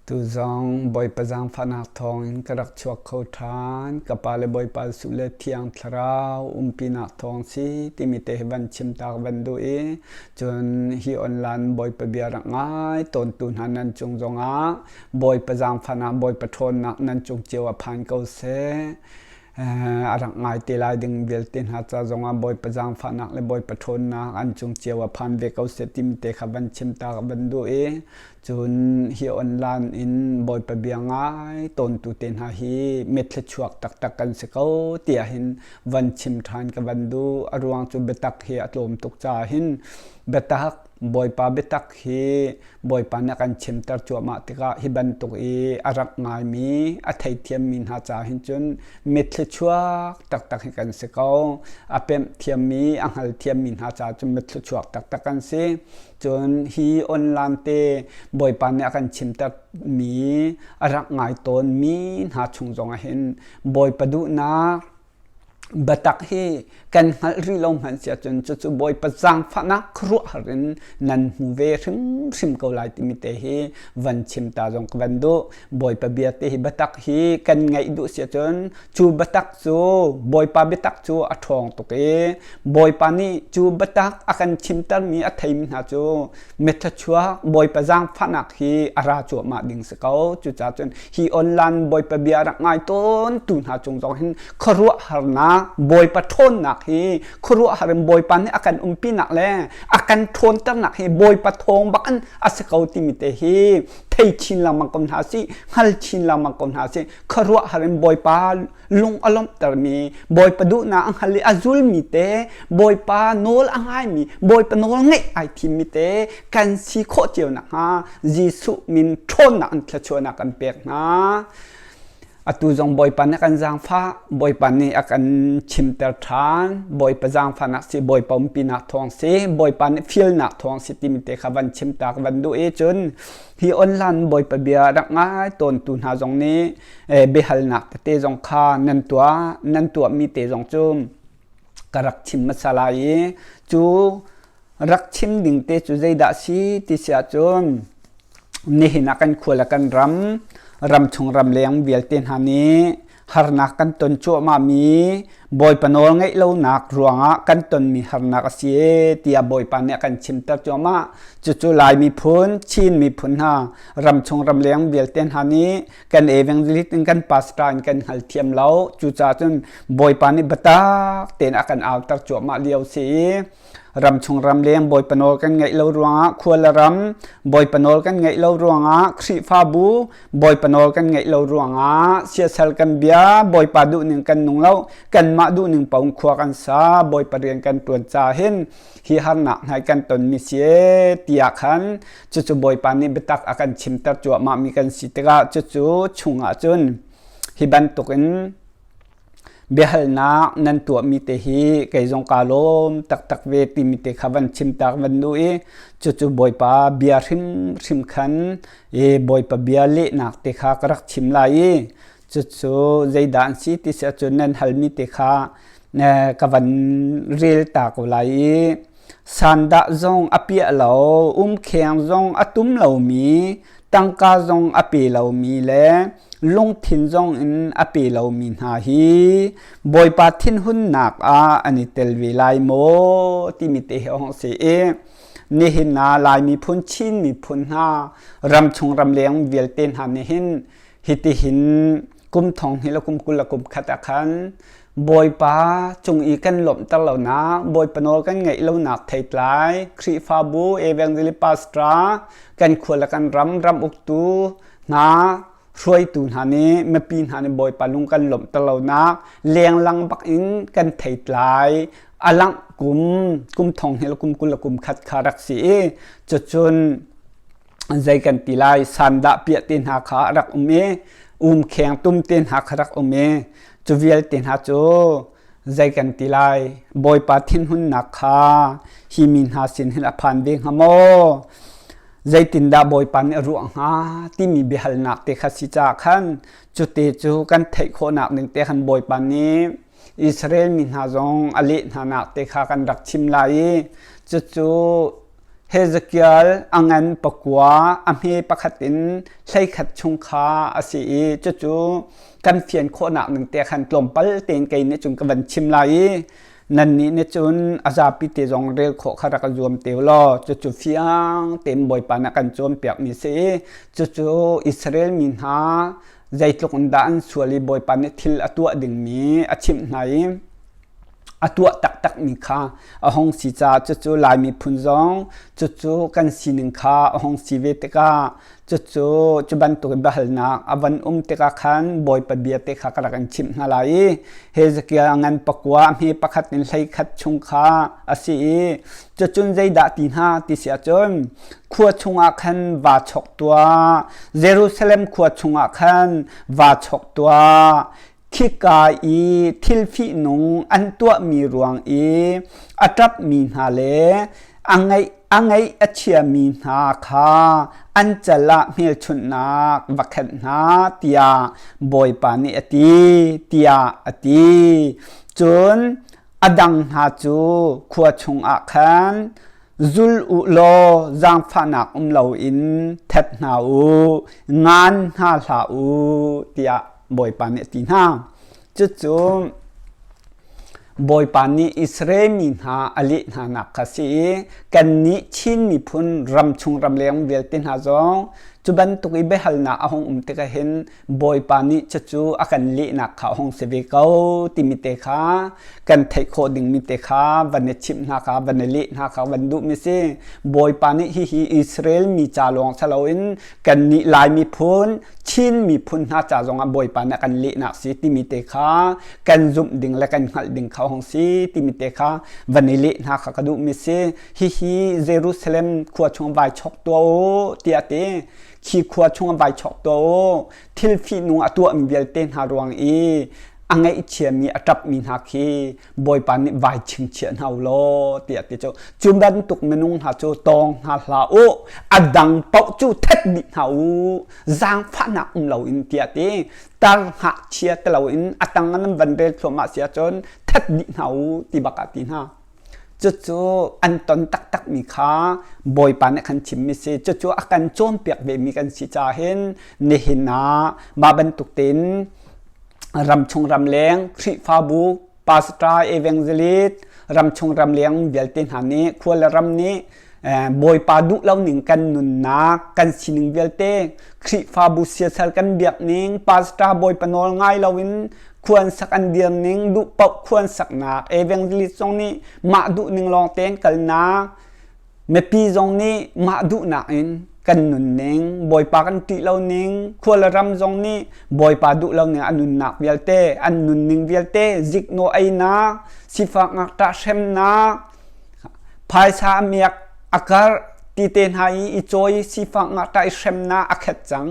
Tu zong Bawipa zaangfahnak thawngin ka rak chuak kho ṭhan. Ka pa le Bawipa Jesuh le Thiang Thlarau umpinak thawng si timi te hi van chim ta ka van duh i cun hi online Bawipa bia rak ngai tawntu hna nan cung zongah Bawipa zaangfahnak Bawipa ṭhawnnak nan cung cio ah phan ko seh. A rak ngai te lai ding vialte hna ca zongah Bawipa zaangfahnak le Bawipa ṭhawnnak an cung cio ah phan ve ko seh timi te kha van chim ta ka van duh i cun hi online in Bawipa bia ngai tawntu te hna hi mitthli chuak taktak kan si ko tiah hin van chim ṭhan ka van duh. A ruang cu biatak hi a tlawm tuk caah hin biatak Bawipa biatak hi Bawipa nih a kan chimter cuahmah tikah hi bantuk i a rak ngaimi a theithiammi hna caah hin cun mitthli chuak taktak hi kan si ko. A pemh thiammi, a hngal thiammi hna caah cun mitthli chuak taktak kan si. Cun hi online te Bawipa nih a kan chimtermi a rak ngai tawnmi hna chung zongah hin Bawipa duhnak Biatak hi kan hngalh rih lo hmanh si ahcun cucu Bawipa zaangfahnak khuaruahhar in nan hmu ve hrimhrim ko lai timi te hi van chim ta zong ka van duh. Bawipa bia te hi biatak hi kan ngaih duh si ahcun cu biatak cu Bawipa biatak cu a ṭhawng tuk i Bawipa nih cu biatak a kan chimtermi a theimi hna cu Mithlachuak Bawipa zaangfahnak hi a ra cuahmah ding si ko. Cucaah cun hi online Bawipa bia rak ngai tawn tu hna cung zong hin khuaruahharnak Bawipa ṭhawnnak hi khuaruahhar in Bawipa nih a kan umpinak le a kan ṭhawnternak hi Bawipa thawng bak in a si ko timi te hi thei chin lengmang ko hna sih, hngal chin lengmang ko hna sih. Khuaruahhar in Bawipa lung a lawmhtermi Bawipa duhnak a hngal i a zulmi te Bawipa nawl a ngaimi Bawipa nawl ngaih ai thimmi te kan si khawh cio nakhnga Jesuh min ṭhawnnak in thluachuahnak kan pek hna. Atu zong Bawipa nih a kan zaangfah, Bawipa nih a kan chimter ṭhan, Bawipa zaangfahnak si, Bawipa umpinak thawng si, Bawipa nih fialnak thawng si timi te kha van chim ta ka van duh i cun hi online Bawipa bia rak ngai tawntu hna zong nih biahalnak tete zong kha nan tuah nan tuahmi te zong cu ka rak chim hmasa lai i cu rak chim ding te cu zeidah si ti si ahcun nihin ah kan khua le kan ram ramchung ramleng vialte hna nih harnak kan ton cuahmah mi Bawipa nawl ngeih lonak ruangah kan tonmi harnak a si e tiah Bawipa nih a kan chimter cuahmah. Cucu Lai miphun, Chin miphun hna, ramchung ramleng vialte hna nih kan evangelist in kan pastor in kan hngalthiam lo. Cucaah cun Bawipa nih biatak tein a kan auter cuahmah lio si i ramchung ramleng Bawipa nawl kan ngeih lo ruangah khua le ram Bawipa nawl kan ngeih lo ruangah Khrihfabu Bawipa nawl kan ngeih lo ruangah siasal kan bia Bawipa duhning kan nung lo kanmah duhning paung khua kan sa Bawipa rian kan tuan ca hin hi harnak hna kan tonmi si tiah khan cucu Bawipa nih biatak a kan chimter cuahmah mi kan si tikah cucu chungah cun hi bantukin Biahalnak nan tuahmi te hi kei zong kaa lawm taktak ve timi te kha van chim tak van duh i cucu Bawipa bia hrimhrim khan i Bawipa bia lehnak te kha ka rak chim lai i cucu zeidah an si ti si ahcun nan halmi te kha ka van rel ta ko lai i sandah zong a piah lo umkheng zong a tum lomi tangka zong a pe lomi le lungthin zong in a pe lomi hna hi Bawipa thinhunnak ah an i tel ve lai maw timi te hi hong si i nihin ah Lai miphun Chin miphun hna ramchung ramleng vialte hna nih hin hitihin kum thong hnih le kum 20 le kum khat ah khan Bawipa cung i kan lawmhter lonak Bawipa nawl kan ngaih lonak theitlai Khrihfabu Evangelist Pastor kan khua le kan ram ram uktu hna hruaitu hna nih mipi hna nih Bawipa lung kan lawmhter lonak lenglang bak in kan theitlai a langh kum kum thong hnih le kum 20 le kum khat kha rak si i cucun zei kan ti lai sandah piah te hna kha a rak um i umkheng tum te hna kha rak um i cu vialte hna cu zei kan ti lai Bawipa thinhunnak kha hi mi hna sin hin a phan ve hnga maw zeitindah Bawipa nih a ruah hnga timi biahalnak te kha si caah khan cute cu kan theih khawhnak ding te khan Bawipa nih Israel mi hna zong a leh hna nak te kha kan rak chim lai i cucu. Hezekiel a ngan pakua a hme pakhat in 11 chung kha a si i cucu kan fian khawhnak ning te khan tlawmpal tein kei nih cun ka van chim lai i nannih nih cun a zapi te zong rel khawh kha rak zuam te law cucu fiang tein Bawipa nih a kan cawnpiakmi si i cucu Israel mi hna zeitluk in dah an sual i Bawipa nih thil a tuah dingmi a chimh hna i a tuah taktakmi kha a hung si caah cucu Lai miphun zong cucu kan sining kha a hung si ve tikah cucu cu bantuk biahalnak a van um tikah khan Bawipa bia te kha ka rak in chimh hna lai i Hezekiah ngan pakua hme pakhat in 11 chung kha a si i cucun zeidah ti hna ti si ahcun khua chungah khan vaa chok tuah Jerusalem khua chungah khan vaa chok tuah Khika i thil fihnung an tuahmi ruang i a ṭapmi hna le a ngaih a ngaih a chiami hna kha an cal ah hmelchunhnak va khenh hna tiah Bawipa nih a ti tiah a ti. Cun a dang hna cu khua chungah khan zul u law zaangfahnak um loin that hna u, ngan hna hlah u tiah Bawipa nih a ti hna. Cucu Bawipa nih Israel mi hna a leh hnanak kha si i kannih Chin miphun ramchung ramleng vialte hna zong cu bantuk i biahalnak a hung um tikah hin Bawipa nih cucu a kan lehnak kha a hung si ve ko timi te kha kan theih khawh dingmi te kha van i chimh hna kha van i leh hna kha van duhmi si. Bawipa nih hihi Israel mi ca lawng si loin kannih Lai miphun Chin miphun hna ca zongah Bawipa nih a kan lehnak si timi te kha kan zumh ding le kan hngalh ding kha hong si timi te kha van i leh hna kha ka duhmi si. Hihi Jerusalem khua chung vai chok tuah u tiah ti khi khua chung vai chok tuah u thil fihnung a tuahmi vialte hna ruang i a ngaihchiami a ṭapmi hna khi Bawipa nih vai chingchiah hna u law tiah ti cu cu bantuk minung hna cu tawng hna hlah u a dang paoh cu that dih hna u zaangfahnak um loin tiah ti tar ngakchia ti loin a tang nan van rel thluahmah si ahcun that dih hna u ti bak ah ti hna cucu an ton taktakmi kha Bawipa nih khan chimmi si cucu a kan cawnpiak vemi kan si caah hin nihin ah mah bantuk tein ramchung ramleng Khrihfabu pastor evangelist ramchung ramleng vialte hna nih khua le ram nih Bawipa duh lo ning kan nunnak kan sining vialte Khrihfabu siasal kan biak ning pastor Bawipa nawl ngai loin khuan sak an dir ning duh paoh khuan saknak evangelist zong nih mah duh ning lawng tein kalnak Mipi zong nih mah duhnak in kan nunning, Bawipa kan ṭih lo ning, khua le ram zong nih Bawipa duh lo ning a nunnak vialte, an nunning vialte, ziknawh einak, sifak ngakṭah hremnak, phaisa a miak a karh ti te hna i i cawi sifak ngakṭah i hremnak a khet cang.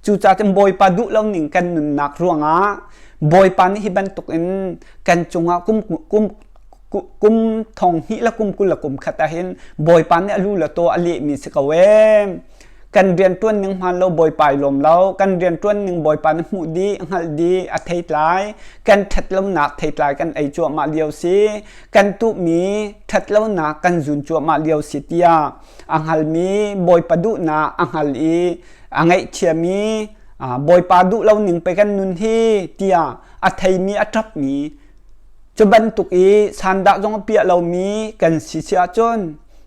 Cucaah cun Bawipa duh lo ning kan nunnak ruangah Bawipa nih hi bantuk in kan cungah kum kum kum thong hnih le kum 20 le kum khat ah hin Bawipa nih a lu le taw a lehmi si ko ee. Kan rianṭuan ning hmaan lo Bawipa i lawm lo. Kan rianṭuan ning Bawipa nih hmuh dih, hngalh dih, a theitlai. Kan ṭhatlonak theitlai kan ei cuahmah lio si. Kan tuhmi ṭhatlonak kan zun cuahmah lio si tiah a hngalmi Bawipa duhnak a hngal i a ngaihthiami Bawipa duh lo ning pei kan nun hi tiah a theimi a ṭapmi Cu bantuk i sandah zong a piah lomi kan si si ahcun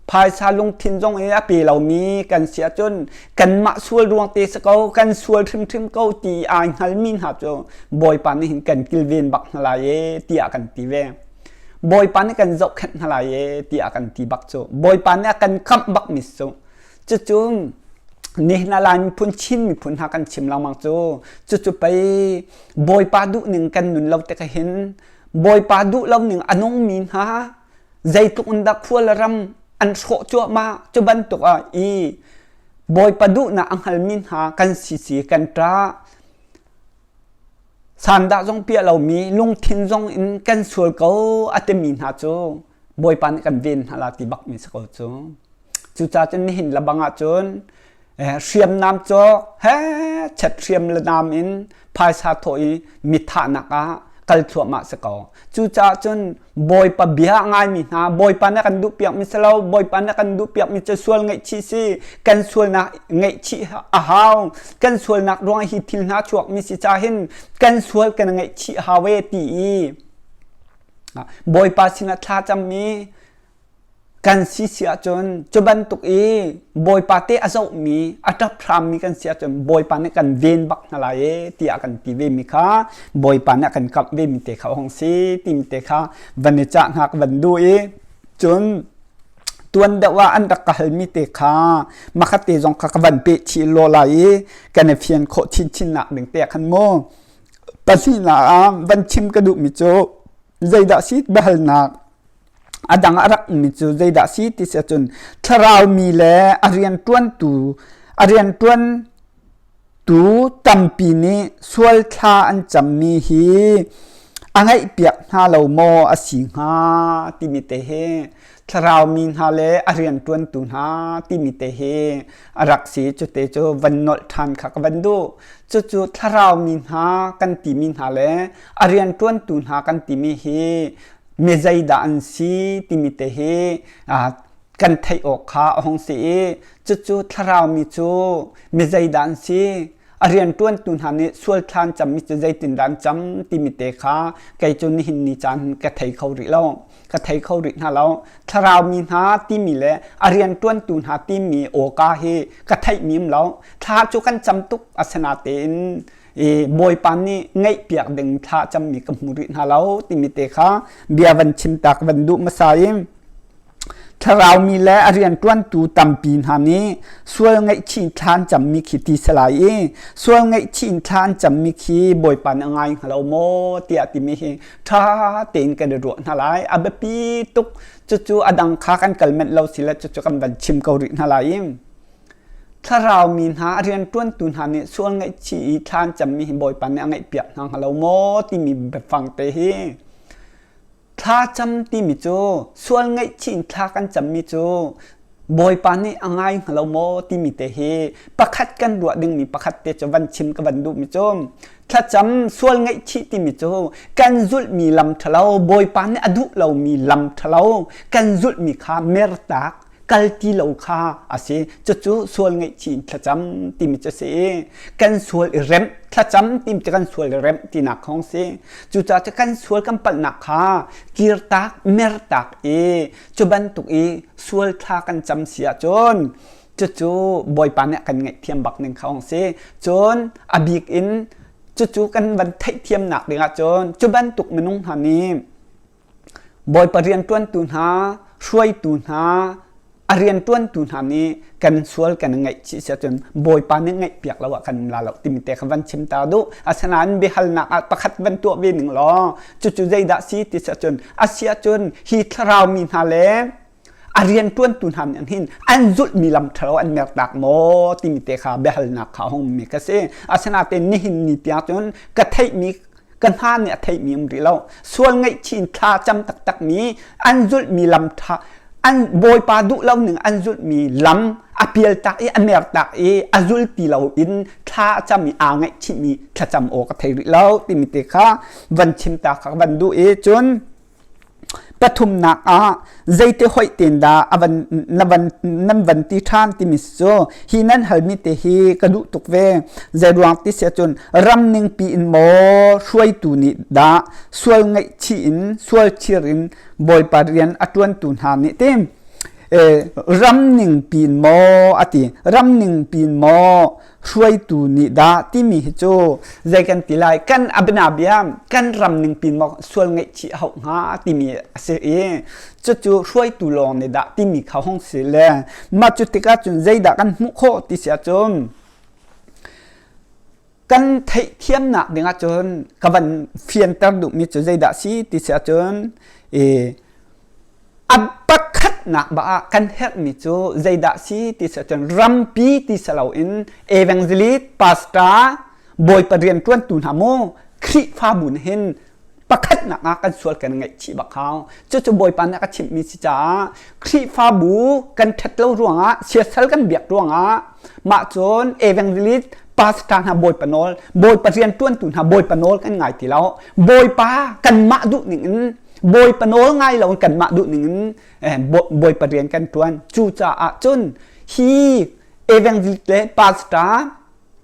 phaisa lungthin zong i a pe lomi kan si ahcun kanmah sual ruang te si ko kan sual hrimhrim ko ti ai hngalmi hna cu Bawipa nih hin kan kilven bak hna lai e tiah kan ti ve. Bawipa nih kan zohkhenh hna lai e tiah kan ti bak cu. Bawipa nih a kan khamh bakmi cu. Cucu nihin ah Lai miphun Chin miphun hna kan chim lengmang cu cucu pei Bawipa duhning kan nun lo tikah hin Bawipa duh lo ning a nungmi hna zeitluk in dah khua le ram an hrawh cuahmah cu bantuk ah i Bawipa duhnak a hngalmi hna kan si si kan ṭah sandah zong piah lomi lungthin zong in kan sual ko a timi hna cu Bawipa nih kan ven hna la ti bak mi si ko cu. Cucaah cun nihin lebang ahcun hriamnam cawk he chet hriam le nam in phaisa thawh i mithahnak ah kal thluahmah si ko. Cucaah cun Bawipa bia a ngaimi hna, Bawipa nih a kan duhpiakmi si lo, Bawipa nih a kan duhpiakmi cu sual ngaihchih si, kan sualnak ngaihchih a hau, kan sualnak ruang hi thil hna chuakmi si ca hin kan sual kan ngaihchih hau e ti i Bawipa sinah thla cammi kan si si ahcun cu bantuk i Bawipa te a zohmi a ṭap hrammi kan si ahcun Bawipa nih kan ven bak hna lai e tiah kan ti vemi kha Bawipa nih a kan kamh vemi te kha a hung si timi te kha van i cah hna ka van duh i cun tuan deuh ah an rak ka halmi te kha makhat te zong kha ka van peh chih law lai i kan i fian khawh chinchin nak ding te ah khan mu pahnihnak ah van chim ka duhmi cu zeidah si biahalnak A dang a rak ummi cu zeidah si ti si ahcun thlarau mi le a rianṭuantu a rianṭuantu tampi nih sual thla an cammi hi a ngaihpiak hna lo maw a si hnga timi te hi thlarau mi hna le a rianṭuantu hna timi te hi a rak si. Cute cu van nolh ṭhan kha ka van duh. Cucu thlarau mi hna kan timi hna le a rianṭuantu hna kan timi hi mi zeidah an si timi te hi kan theih awk kha a hung si i cucu thlarau mi cu mi zeidah an si a rianṭuantu hna nih sual thlan cammi cu zeitindah an cam timi te kha kei cu nihin ni caan ka thei kho rih lo ka thei kho rih hna lo thlarau mi hna timi le a rianṭuantu hna timi awka hi ka theih mi um lo thla cu kan cam tuk asinatein i Bawipa nih ngaihpiak ding thla cammi ka hmu rih hna lo timi te kha bia van chim tak van duh hmasa i thlarau mi le a rianṭuantu tampi hna nih sual ngaihchih thla an cammi khi ti si lai i sual ngaihchih thla an cammi khi Bawipa nih a ngai hnga lo maw tiah timi hi ṭha tein kan i ruah hna lai a biapi tuk cucu a dang kha kan kal manh lo si le cucu kan van chim ko rih hna lai i Thlarau mi hna a rianṭuantu hna nih sual ngaihchih i thla an cammi hi Bawipa nih a ngaihpiak hna hnga lo maw timi biafang te hi thla cam timi cu sual ngaihchih in thla kan cammi cu Bawipa nih a ngai hnga lo maw timi te hi pakhat kan ruah dingmi pakhat te cu van chim ka van duhmi cu thlacam sual ngaihchih timi cu kan zulhmi lam ṭhalo Bawipa nih a duh lomi lam ṭhalo kan zulhmi kha mertak kal ti lo kha a si. Cucu sual ngaihchih in thlacam timi cu a si i kan sual i remh thlacam timi cu kan sual i remh tinak khong si. Cucaah cu kan sual kan palhnak kha kirtak mertak i cu bantuk i sual thla kan cam si ahcun cucu Bawipa nih a kan ngaihthiam bak ning kha hong si. Cun a bik in cucu kan van theihthiamnak ding ahcun cu bantuk minung hna nih Bawipa rianṭuantu hna, hruaitu hna, a rianṭuantu hna nih kan sual kan i ngaihchih si ahcun Bawipa nih ngaihpiak lo ah kan um la lo timi te kha van chim ta duh. Asinain biahalnak ah pakhat van tuah ve ning law cucu zeidah si ti si ahcun a si ahcun hi thlarau mi hna le a rianṭuantu hna nih hin an zulhmi lam ṭhalo an mertak maw timi te kha biahalnak kha a hung mi ka si. Asinain nihin ni tiang cun ka theihmi ka hna nih a theihmi um rih lo sual ngaihchih in thla cam taktakmi an zulhmi lam ṭha an bawipa duh lo ning an zulhmi lam a pialtak i a mertak i a zul ti lo in thla a cam i aa ngaihchihmi thlacam aw ka thei rih lo timi te kha van chim ta kha van duh i cun Pathumnak ah zeiti hoih tein dah a van, na van, nan van ti ṭhan timi cu hi nan halmi te hi ka duh tuk ve. Zeiruang ti si ahcun ram ningpi in maw hruaitu nih dah sual ngaihchih in sual chir in Bawipa rian a ṭuantu hna nih ti ram ningpi in maw a ti ram ningpi in maw hruaitu nih dah timi hi cu zei kan ti lai kan abinabia kan ram ning pin maw sual ngaihchih hau hnga timi a si i cucu hruaitu lawng nih dah timi kha hong si le mah cu tikah cun zeidah kan hmuh khawh ti si ahcun kan theihthiamnak ding ahcun ka van fianter duhmi cu zeidah si ti si ahcun i A pakhatnak bak ah kan herhmi cu zeidah si ti si ahcun rampi ti si loin evangelist, pastor, Bawipa rianṭuantu hna mu Khrihfabu nih hin pakhatnak ah kan sual kan ngaihchih bak hau. Cucu Bawipa nih a ka chimhmi si caah Khrihfabu kan ṭhat lo ruangah siasal kan biak ruangah mah cun evangelist, Pastor hna Bawipa nawl, Bawipa rianṭuantu hna Bawipa nawl kan ngai ti lo. Bawipa kanmah duh ning in Bawipa nawl ngai lo in kanmah duh ning in Bawipa rian kan ṭuan. Cucaah cun hi evangelist le pastor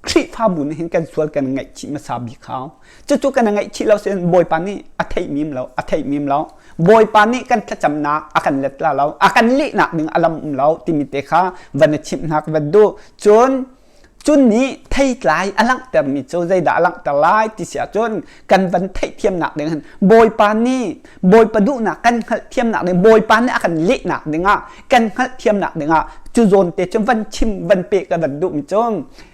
Khrihfabu nih hin kan sual kan ngaihchih hmasa bik hau. Cucu kan ngaihchih lo sin Bawipa nih a theih mim lo, a theih mim lo. Bawipa nih kan thlacamnak a kan let la lo, a kan lehnak ding a lam um lo timi te kha van i chimh hna ka van duh. Cun cun nih theitlai a langhtermi cu zeidah a langhter lai ti si ahcun kan van theihthiamnak ding hin Bawipa nih Bawipa duhnak kan hngalhthiamnak ding Bawipa nih a kan lehnak dingah kan hngalhthiamnak dingah cu zawn te cu van chim van pe ka van duhmi cu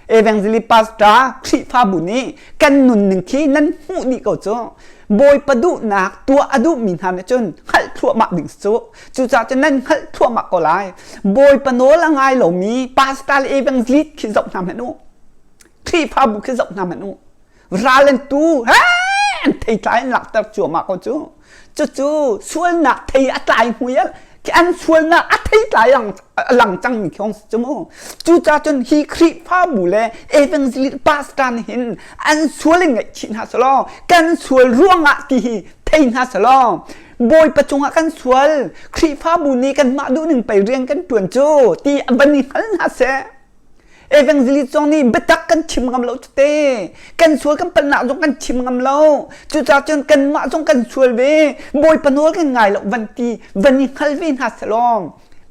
evangelist pastor Khrihfabu nih kan nunning khi nan hmuh dih ko cu Bawipa duhnak tuah a duhmi hna nih cun hngalh thluahmah ding cu cucaah cun nan hngalh thluahmah ko lai Bawipa nawl a ngai lomi pastor le evangelist khi zoh hna hmanh u Khrihfabu khi zoh hna hmanh u ral an tu an theitlai an lakter cuahmah ko cu cucu sualnak thei a tlai hmui an sualnak a theitlai a lang cangmi khi hong si cu mu cucaah cun hi Khrihfabu le evangelist pastor nih hin an sual in ngaihchih hna selaw kan sual ruangah ti hi thei hna selaw Bawipa cungah kan sual Khrihfabu nih kanmah duhning pei rian kan ṭuan cu ti van i hngal hna seh Evangelist zong nih biatak kan chim ngam lo te. Kan sual kan palhnak zong kan chim ngam lo. Cucaah cun kanmah zong kan sual ve. Bawipa nawl kan ngai lo van ti van i hngal ve hna selaw.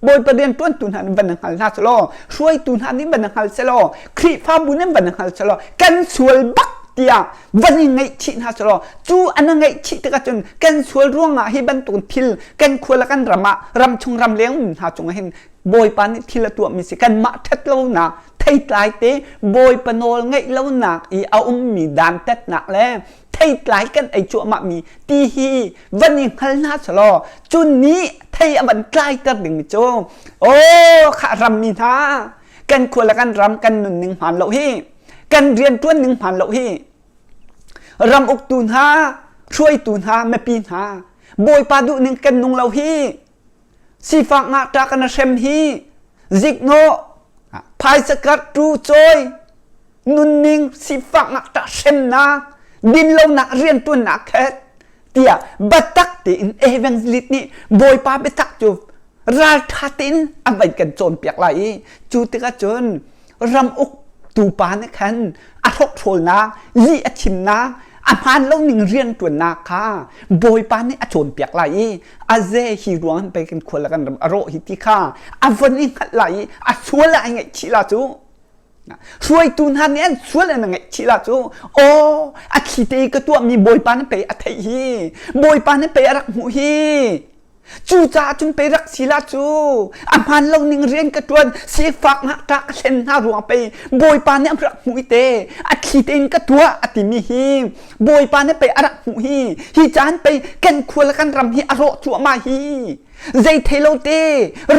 Bawipa rian ṭuantu hna nih van i hngal hna selaw. Hruaitu hna nih van i hngal selaw. Khrihfabu nih van i hngal selaw. Kan sual bak tiah van i ngaihchih hna selaw. Cu an i ngaihchih tikah cun kan sual ruangah hi bantuk thil kan khua le kan ram ah ram chung ram leng um hna cungah hin Bawipa nih thil a tuahmi si kanmah ṭhat lonak theitlai te Bawipa nawl ngeih lonak i a ummi dantatnak le theitlai kan ei cuahmahmi ti hi van i hngal hna selaw cu nih thei a van tlaiter dingmi cu aw khah rammi hna kan khua le kan ram kan nunning hmaan lo hi kan rianṭuan ning hmaan lo hi ram uktu hna hruaitu hna mipi hna Bawipa duhning kan nung lo hi Sifak ngakṭah kan hrem hi ziknawh phaisa karh tu cawi nunning sifak ngakṭah hremnak dinlonak rianṭuannak khet tiah biatak tein evangelist nih Bawipa biatak cu ralṭha tein a van kan cawnpiak lai i cu tikah cun ram uk tupa nih khan a hrokhrawlnak lih a chimnak a hmaan lo ning rianṭuannak kha Bawipa nih a cawnpiak lai i a ze hi ruang pei kan khual le kan ram a rawh hi ti kha a von i hngalh lai i a sual ah ai ngaihchih la cu hruaitu hna nih an sual an ngaihchih la cu aw a thli te ka tuahmi Bawipa nih pei a theih hi Bawipa nih pei a rak hmuh hi Cucaah cun pei rak si la cu a hmaan lo ning rian ka ṭuan sifak ngakṭah ka hlen hna ruang pei Bawipa nih a rak hmuh i te a thli tein ka tuah a timi hi Bawipa nih pei a rak hmuh hi hi caan pei kan khua le kan ram hi a rawh cuahmah hi zei thei lo te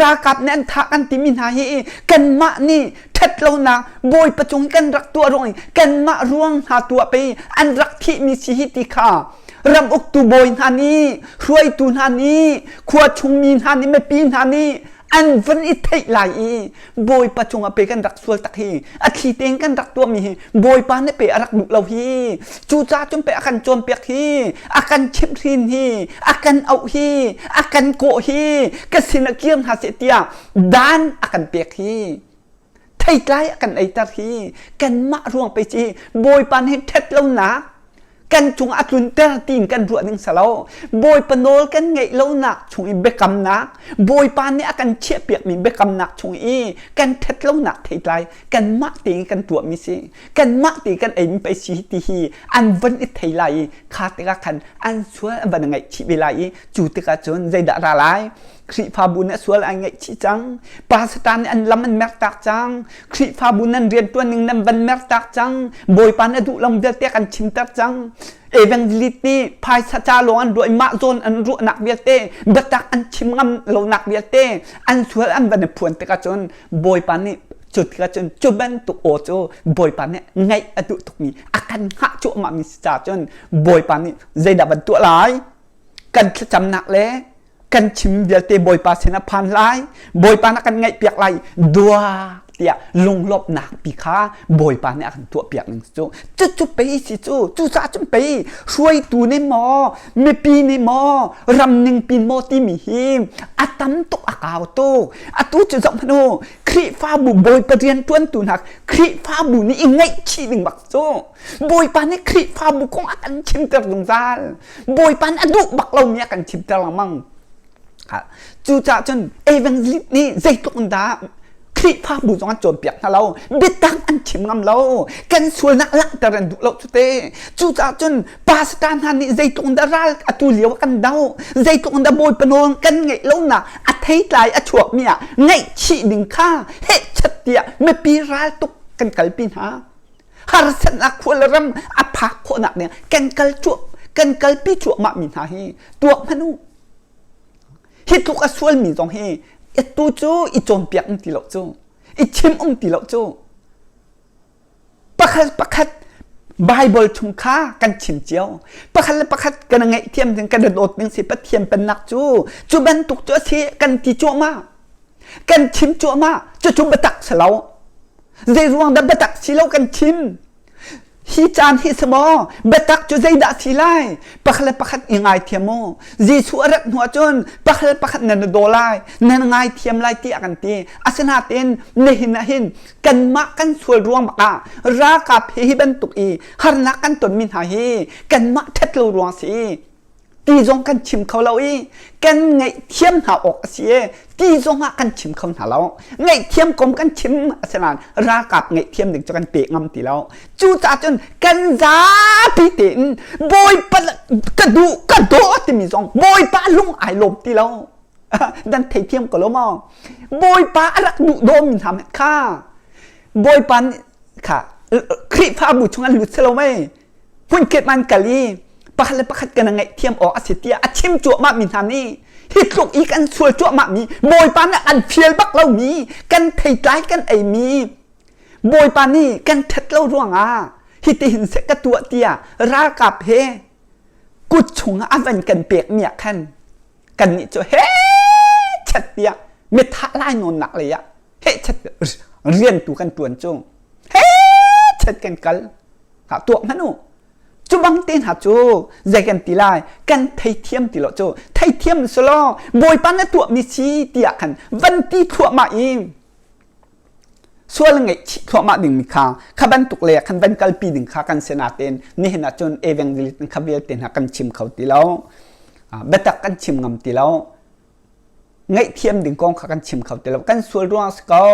ralkap nih an thah kan timi hna hi kanmah nih ṭhat lonak Bawipa cung kan rak tuah ruang i kanmah ruang hna tuah pei an rak thihmi si hi ti kha ram uktu bawi hna nih hruaitu hna nih khua chungmi hna nih mipi hna nih an van i theih lai i bawipa cungah pe kan rak sual tak hi a thli tein kan rak tuahmi hi bawipa nih pe a rak duh lo hi cucaah cun pe a kan cawnpiak hi a kan chimhhrin hi a kan auh hi a kan kawh hi ka sin ah kir hna seh tiah dan a kan pek hi theitlai a kan eiter hi kanmah ruang pe ci bawipa nih ṭhat lonak kan cung a tlunter tiin kan ruah ding salo bawipa nawl kan ngeih lonak chung i biakamnak bawipa nih a kan chiahpiakmi biakamnak chung i kan ṭhat lonak theitlai kanmah tein kan tuahmi si kanmah te kan eimi pei si ti hi an van i thei lai i kha tikah khan an sual an van ngaihchih ve lai i cu tikah cun zeidah ra lai Khrihfabu nih sual ai ngaihchih cang. Pastor nih an lam an mertak cang. Khrihfabu nan rianṭuan ning nan van mertak cang. Bawipa nih a duh lo vialte kan chimter cang. Evangelist nih phaisa ca lawng an ruah i mah zawn an ruahnak vialte biatak an chim ngam lonak vialte an sual an van i phuan tikah cun Bawipa nih cu tikah cun cu bantuk aw cu Bawipa nih ngaih a duh tukmi a kan hngah cuahmahmi si caah cun Bawipa nih zeidah van tuah lai kan thlacamnak le kan chim vialte Bawipa sinah phan lai Bawipa na kan ngaihpiak lai dua. tiah lunglawmhnak pi kha Bawipa nih a kan tuahpiak ning cu cucu pei si cu cucaah cun pei hruaitu nih maw mipi nih maw ram ning pin maw timi hi a tam tuk a kau tuk atu cu zoh hmanh u Khrihfabu Bawipa rianṭuantu hna Khrihfabu nih i ngaihchih ding bak cu Bawipa nih Khrihfabu kong a kan chimter zungzal Bawipa nih a duh bak lomi a kan chimter lengmang Cucaah cun evangelist nih zeitluk in dah Khrihfabu zong an cawnpiak hna lo, biatak an chim ngam lo, kan sualnak langhter an duh lo cu te. Cucaah cun pastor hna nih zeitluk in dah ral atu lio ah kan do, zeitluk in dah Bawipa nawl kan ngeih lonak a theitlai a chuakmi ah ngaihchih ding kha hehchat tiah mipi ral tuk kan kalpi hna. Harsatnak khua le ram a phak khawhnak ding kan kal cuah kan kalpi cuahmah mi hna hi tuak hmanh u. Hi tluk a sualmi zong hi atu cu i cawnpiak um ti lo cu, i chim um ti lo cu. Pakhat pakhat Bible chung kha kan chim cio. Pakhat le pakhat kan ngaihthiam ding, kan i dawt ding si Pathian pennak cu cu bantuk cu a si kan ti cuahmah. Kan chim cuahmah. Cucu biatak si lo. Zei ruang dah biatak si lo kan chim? Hi caan hi si maw biatak cu zeidah si lai? Pakhat le pakhat i ngaithiam u. Jesuh a rat hnu ahcun pakhat le pakhat nan i daw lai, nan ngaithiam lai tiah kan ti. Asinain nihin ah hin kanmah kan sual ruang bak ah ralkap he hi bantuk i harnak kan tonmi hna hi kanmah ṭhat lo ruang si. Ti zong kan chim kho lo i kan ngaihthiam hna awk a si i ti zong ah kan chim kho hna lo. Ngaihthiam kom kan chim asinain ralkap ngaihthiam ding cu kan pe ngam ti lo. Cucaah cun kan zapi tein Bawipa ka duh ka daw timi zong Bawipa lung ai lawm ti lo. Dan theithiam ko lo maw? Bawipa a rak duh dawmi hna hmanh kha Bawipa nih kha Khrihfabu chung an lut si lo mei? Hmunkip an kal i pakhat le pakhat kan ngaihthiam awk a si tiah a chim cuahmah mi hna nih hi tluk i kan sual cuahmah mi Bawipa nih an fial bak lomi kan theitlai kan eimi Bawipa nih kan ṭhat lo ruangah hitihin seh ka tuah tiah ralkap he kut chungah a van kan pekmi ah khan kannih cu he chat tiah mithah lai nawnnak lei ah he chat rian tu kan ṭuan cu he chat kan kal Ha tuak hmanh u. Cu bang te hna cu zei kan ti lai kan theithiam ti lo cu theithiam selaw Bawipa na tuahmi si tiah khan van ti thluahmah i sual ngaihchih thluahmah dingmi kha kha bantuk le khan van kalpi ding kha kan si nain nihin ah cun evangelist kha vialte hna kan chim kho ti lo biatak kan chim ngam ti lo Ngaihthiam ding kong kha kan chim kho ti lo. Kan sual ruang si ko.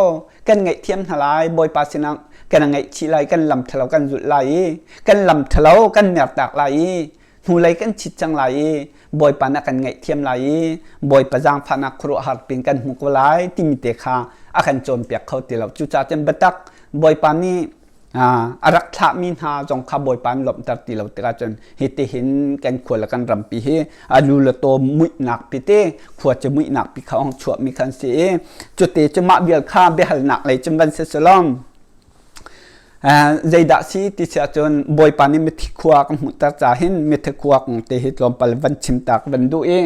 Kan ngaihthiam hna lai. Bawipa sinah kan ngaihchih lai, kan lam ṭhalo kan zulh lai i, kan lam ṭhalo kan mertak lai i, hnulei kan chit cang lai i, Bawipa nih a kan ngaihthiam lai i, Bawipa zaangfahnak khuaruahhar pin kan hmu ko lai timi te kha a kan cawnpiak kho ti lo. Cucaah cun biatak Bawipa nih a rak thlahmi hna zong kha Bawipa an lawmhter ti lo tikah cun hitihin kan khua le kan rampi hi a lu le taw muihnak pi te khua cu muihnak pi kha ong chuahmi khan si i cute cu mah vial kha biahalnak lei cun van si salom zeidah si ti si ahcun Bawipa nih mithi khua ka hmuhter ca hin mithi khua kong te hi tlawmpal van chim ta ka van duh i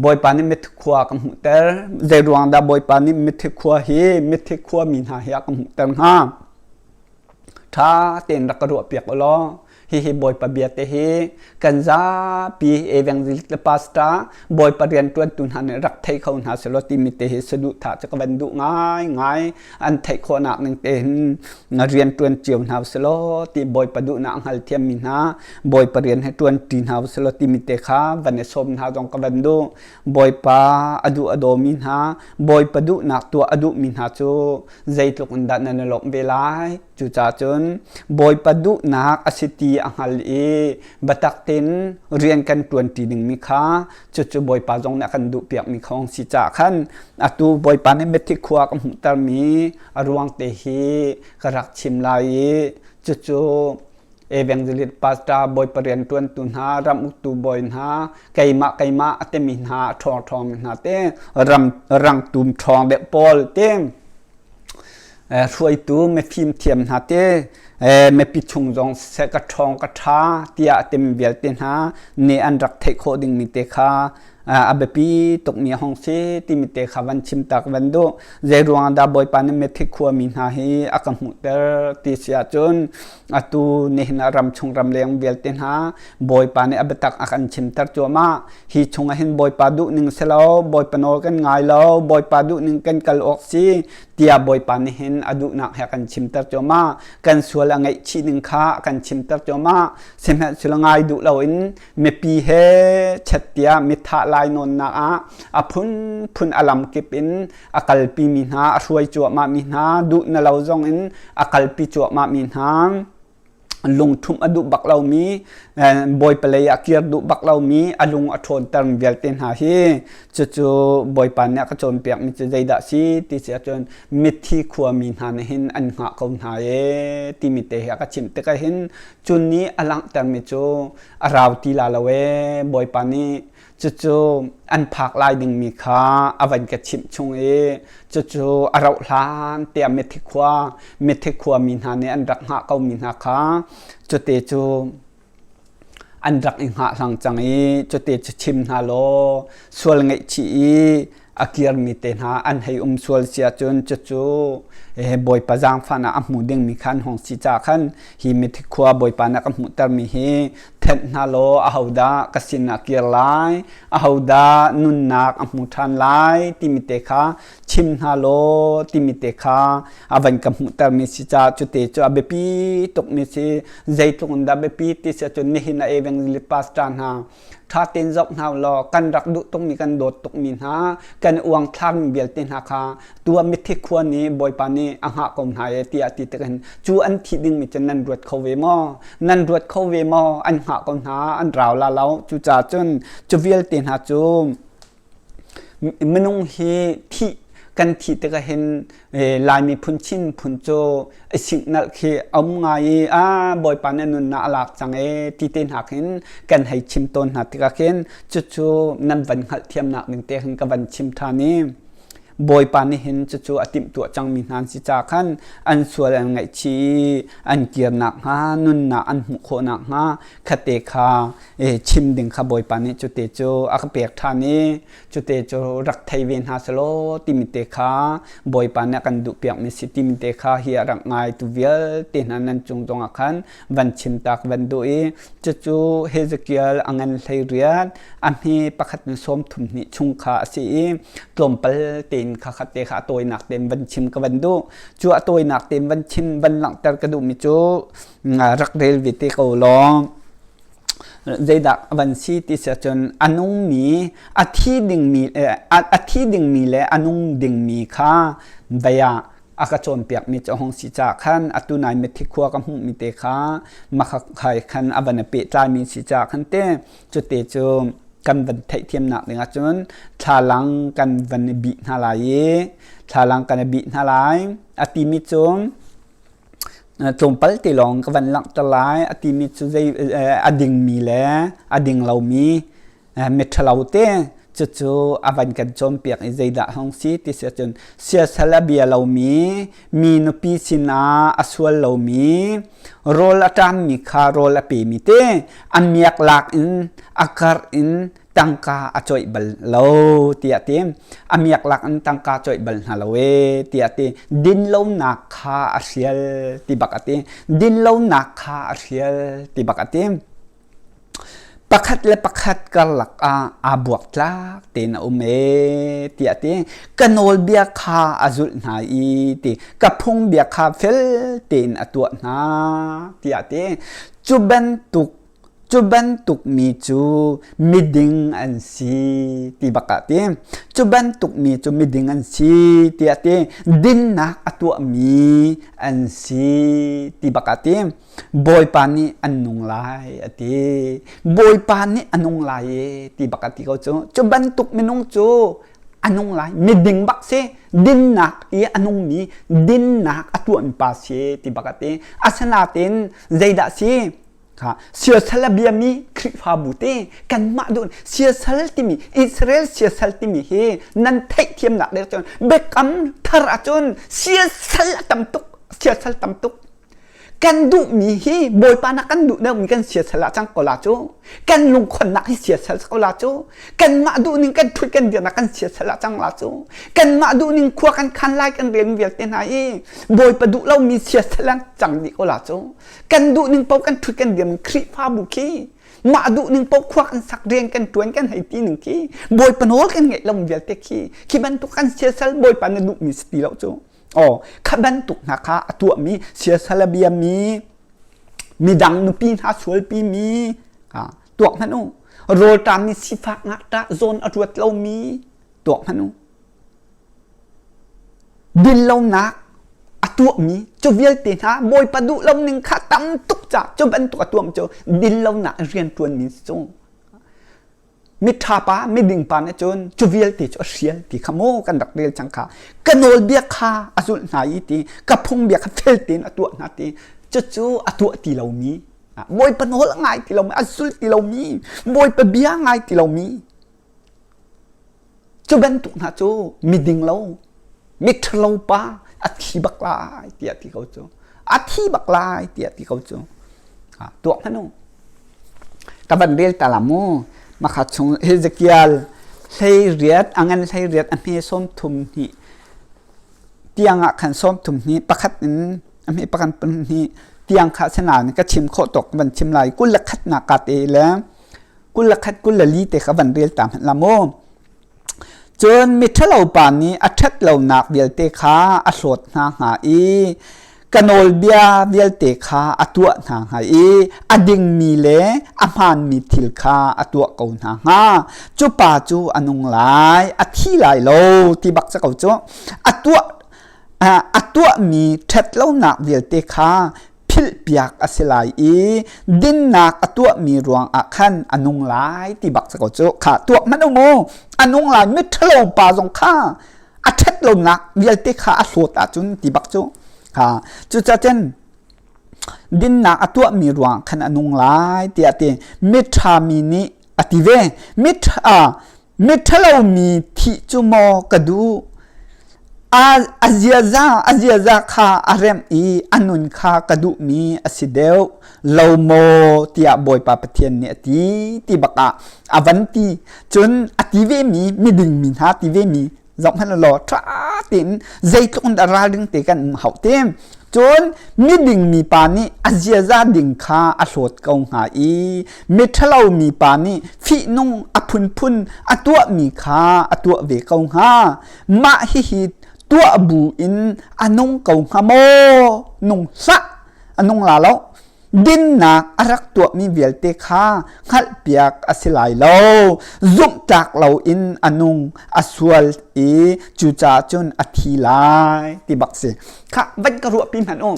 Bawipa nih mithi khua ka hmuhter zei ruang dah Bawipa nih mithi khua hi mithi khua mi hna hi a ka hmuhter hnga Ṭha tein rak ka ruahpiak u law hihi Bawipa bia te hi kan zapi evangelist le pastor Bawipa rianṭuantu hna nih rak thei kho hna selaw timi te hi saduhthah cu ka van duh ngaingai. An theih khawhnak ning te hin rianṭuan cio hna uselaw ti Bawipa duhnak a hngalthiammi hna Bawipa rian he ṭuanṭi hna uselaw timi te kha van i sawm hna zong ka van duh. Bawipa a duh a dawmi hna Bawipa duhnak tuah a duhmi hna cu zeitluk in dah nan i lawmh ve lai? Cucaah cun Bawipa duhnak a si ti a hngal i biatak tein rian kan ṭuanṭi dingmi kha cucu Bawipa zong nih a kan duhpiakmi kha si caah khan atu Bawipa nih mithi khua ka hmuhtermi a ruang te hi ka rak chim lai i cucu evangelist pastor bawipa rianṭuantu hna ram uktu bawi hna keimah keimah a timi hna a ṭhawng ṭhawngmi hna te ram rangtum ṭhawng deuh pawl te hruaitu mifim thiam hna te mipi chung zong siseh ka ṭhawng ka ṭha tiah a timi vialte hna nih an rak theih khawh dingmi te kha. a biapi tukmi a hung si timi te kha van chim tak van duh. Zei ruang dah Bawipa nih mithi khuami hna hi a ka hmuhter ti si ahcun atu nihin ah ramchung ramleng vialte hna Bawipa nih a biatak a kan chimter cuahmah. Hi chungah hin Bawipa duhning si lo, Bawipa nawl kan ngai lo, Bawipa duhning kan kal awk si tiah Bawipa nih hin a duhnak he a kan chimter cuahmah. Kan sual a ngaihchih ning kha a kan chimter cuahmah. Sihmanhsehlaw ngai duh loin mipi he chet tiah mithah lainawnnak ah a phunphun a lamkip in a kalpi mi hna, a hruai cuahmah mi hna, duh na lo zong in a kalpi cuahmah mi hna, lungṭhumh a duh bak lomi, Bawipa lei ah kir duh bak lomi, a lung a ṭhawnter mi vialte hna hi cucu Bawipa nih a ka cawnpiakmi cu zeidah si ti si ahcun mithi khuami hna nih hin an hngah ko hna ee timi te hi a ka chimh tikah hin cu nih a langhtermi cu a rau ti la lo ee Bawipa nih cucu an phak lai dingmi kha a van ka chimh chung i cucu a rauh hlan tiah mithi khua mithi khua mi hna nih an rak hngah ko mi hna kha cute cu an rak i hngah hlang cang i cute cu chim hna law sual ngaihchih i a kirmi te hna an hei um sual si ahcun cucu Bawipa zaangfahnak a hmu dingmi kha an hung si caah khan hi mithi khua Bawipa nih a ka hmuhtermi hi thenh hna law ahodah ka sinah kir lai ahodah nunnak a hmu ṭhan lai timi te kha chim hna law timi te kha a van ka hmuhtermi si caah cute cu a biapi tukmi si zeitluk in dah biapi ti si ahcun nihin a evangelist pastor hna ṭha tein zoh hna law kan rak duh tukmi kan dawt tukmi hna kan uangthlarmi vialte hna kha tua mithi khua nih Bawipa nih a hngah ko hna e tiah ti tik hin cu an thih dingmi cu nan ruat kho ve maw nan ruat kho ve maw an hngah ko hna an rau la lo cucaah cun cu vialte hna cu Minung hi thih kan thih tikah hin Lai miphun Chin phun cu i singnalh khi a um ngai i a Bawipa nih nunnak a lak cang ee ti te hna khin kan hei chim tawn hna tikah khin cucu nan van hngalhthiamnak ding te khin ka van chim ṭhan i Bawipa nih hin cucu a timhtuah cangmi hna an si caah khan an sual an ngaihchih i an kir nakhnga nunnak an hmuh khawh nakhnga khate kha chim ding kha Bawipa nih cute cu a ka pek ṭhan i cute cu rak thei ve hna selaw timi te kha Bawipa nih a kan duhpiakmi si timi te kha hi a rak ngaitu vialte hna nan cung zongah khan van chim tak van duh i cucu Hezekiel a ngan hlei riat a hme pakhat in sawm thum hnih chung kha a si i tlawmpal tein kha khat te kha a tawinak tein van chim ka van duh cu a tawinak tein van chim van langhter ka duhmi cu rak rel ve te ko law Zeidah a van si ti si ahcun a nungmi, a thi dingmi, a thi dingmi le a nung dingmi kha vei ah a ka cawnpiakmi cu a hung si caah khan atu nai mithi khua ka hmuhmi te kha makhakhai khan a van i pehtlaimi si caah khan te cute cu kan van theihthiamnak ding ahcun thlalang kan van i bih hna lai i thlalang kan i bih hna lai a timi cu Tlawmpal te lawng ka van langhter lai a timi cu zei a dingmi le a ding lomi miṭhalo te cucu a van kan cawnpiak i zeidah hong si ti si ahcun siasal a bia lomi mi nupi sinah a sual lomi rawl a ṭammi kha rawl a pemi te a miak lak in a karh in tangka a coih bal lo tiah ti a miak lak in tangka coih bal hna lo e tiah ti dinlonak kha a hrial ti bak a ti dinlonak kha a hrial ti bak a ti pakhat le pakhat karlak ah aa buaktlak tein a um e tiah ti ka nawlbia kha a zulh hna i ti ka phungbia kha fel tein a tuah hna tiah ti cu bantuk Cu bantuk mi cu miding an si ti bak ah ti. Cu bantuk mi cu miding an si tiah ti. Dinnak a tuahmi an si ti bak ah ti. Bawipa nih an nung lai a ti. Bawipa nih a nung lai e ti bak ah ti ko cu. Cu bantuk minung cu a nung lai. Miding bak si. Dinnak i a nungmi dinnak a tuahmi pa si ti bak ah ti. Asinain zeidah si? Kha siasal a biami Khrihfabu te kanmah duh siasal timi Israel siasal timi hi nan theihthiamnak ding cun biakam thar ahcun siasal a tam tuk siasal tam tuk. Kan duhmi hi Bawipa nak kan duh deuhmi kan siasal ah cang ko la cu. Kan lungkhonnak hi siasal ko la cu. Kanmah duhning kan ṭhut kan dirnak kan siasal ah cang la cu. Kanmah duhning khua kan khan lai kan rel vialte hna hi Bawipa duh lomi siasal an cang dih ko la cu. Kan duhning paoh kan ṭhut kan dir Khrihfabu khi mah duhning paoh khua kan sak rian kan ṭuan kan hei ti ning khi Bawipa nawl kan ngeih lo vialte khi khi bantuk kan siasal Bawipa na duhmi si ti lo cu. Aw, kha bantuk hna kha a tuahmi siasal a biami midang nupi hna sualpi mi tuak hmanh u. Rawlṭam mi sifak ngakṭah zawn a ruat lomi tuak hmanh u. Dinlonak a tuahmi cu vialte hna Bawipa duh lo ning kha tam tuk ca cu bantuk a tuahmi cu dinlonak rian ṭuanmi si cu. Miṭha pa, miding pa nih cun cu vialte cu a hrial ti kha maw kan rak rel cang kha. Ka nawlbia kha a zulh hna i ti, ka phungbia kha fel tein a tuah hna ti, cucu a tuah ti lomi, Bawipa nawl a ngai ti lomi, a zul ti lomi, Bawipa bia ngai ti lomi, cu bantuk hna cu miding lo, miṭhalo pa a thi bak lai tiah ti ko cu. A thi bak lai tiah ti ko cu. Tuak hmanh u. Ka van rel ta la mu. Makha chung Hezekiel 18 a ngan 18 a hme 32 tiang ah khan 32 pakhat in a hme pakhat hnih tiang kha sinain ka chim khawh tawk van chim lai 21 nak ka te le 21 24 te kha van rel ta hmanh la mu. Cun miṭhalo pa nih a ṭhat lonak vialte kha a hlawt hna hnga i ka nawlbia vialte kha a tuah hna hnga i a dingmi le a hmaanmi thil kha a tuah ko hna hnga. Cu pa cu a nung lai, a thi lai lo ti bak si ko cu. A tuah a tuahmi ṭhat lonak vialte kha philhpiak a si lai i dinnak a tuahmi ruangah khan a nung lai ti bak si ko cu kha tuah hmanh u mu a nung lai miṭhalo pa zong kha a ṭhat lonak vialte kha a hlawt ahcun ti bak cu ha cucacun dinnak a tuahmi ruangah khan a nung lai tiah ti miṭha mi nih a ti ve miṭha Miṭhalo mi thih cu maw ka duh? A, a ziaza a ziaza kha a remh i a nun kha ka duhmi a si deuh lo maw tiah Bawipa Pathian nih a ti ti bak ah a van ti. Cun a ti vemi miding mi hna ti vemi zohhmanh law ṭha tein zeitluk in dah ralring te kan um hauh te. Cun miding mipa nih a ziaza ding kha a hlawt ko hnga i miṭhalo mipa nih fihnung a phunphun a tuahmi kha a tuah ve ko hnga. Mah hihi tuah bu in a nung ko hnga maw? Nung hlah, a nung la lo. Dinnak a rak tuahmi vialte kha hngalhpiak a si lai lo. Zumhtlak loin a nung, a sual i cucaah cun a thi lai ti bak si. Kha van ka ruahpi hmanh u.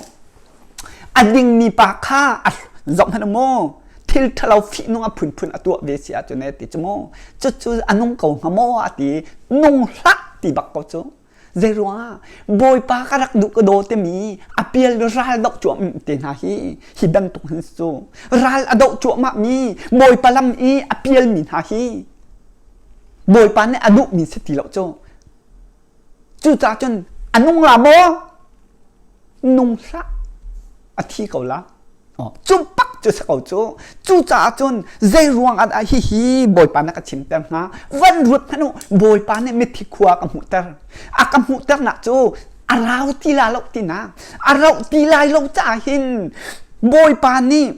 A dingmi pa kha a zoh hmanh u mu. Thil ṭhalo fihnung a phunphun a tuah ve si ahcun e ti cu mu. Cucu a nung ko hnga maw a ti. Nung hlah ti bak ko cu. Zeiruangah Bawipa ka rak duh ka daw timi a pial ral doh cuahmah te hna hi hi bantuk hin cu ral a doh cuahmah mi Bawipa lam i a pial mi hna hi Bawipa nih a duhmi si ti lo cu cucaah cun a nung la maw nung hlah a thi ko la Cu pak cu si ko cu. Cucaah cun zei ruang ah dah hihi Bawipa na ka chimter hnga? Van ruat hmanh u, Bawipa nih mithi khua a ka hmuhter. A ka hmuhternak cu a rau ti la lo tinak. A rauh ti lai lo caah hin Bawipa nih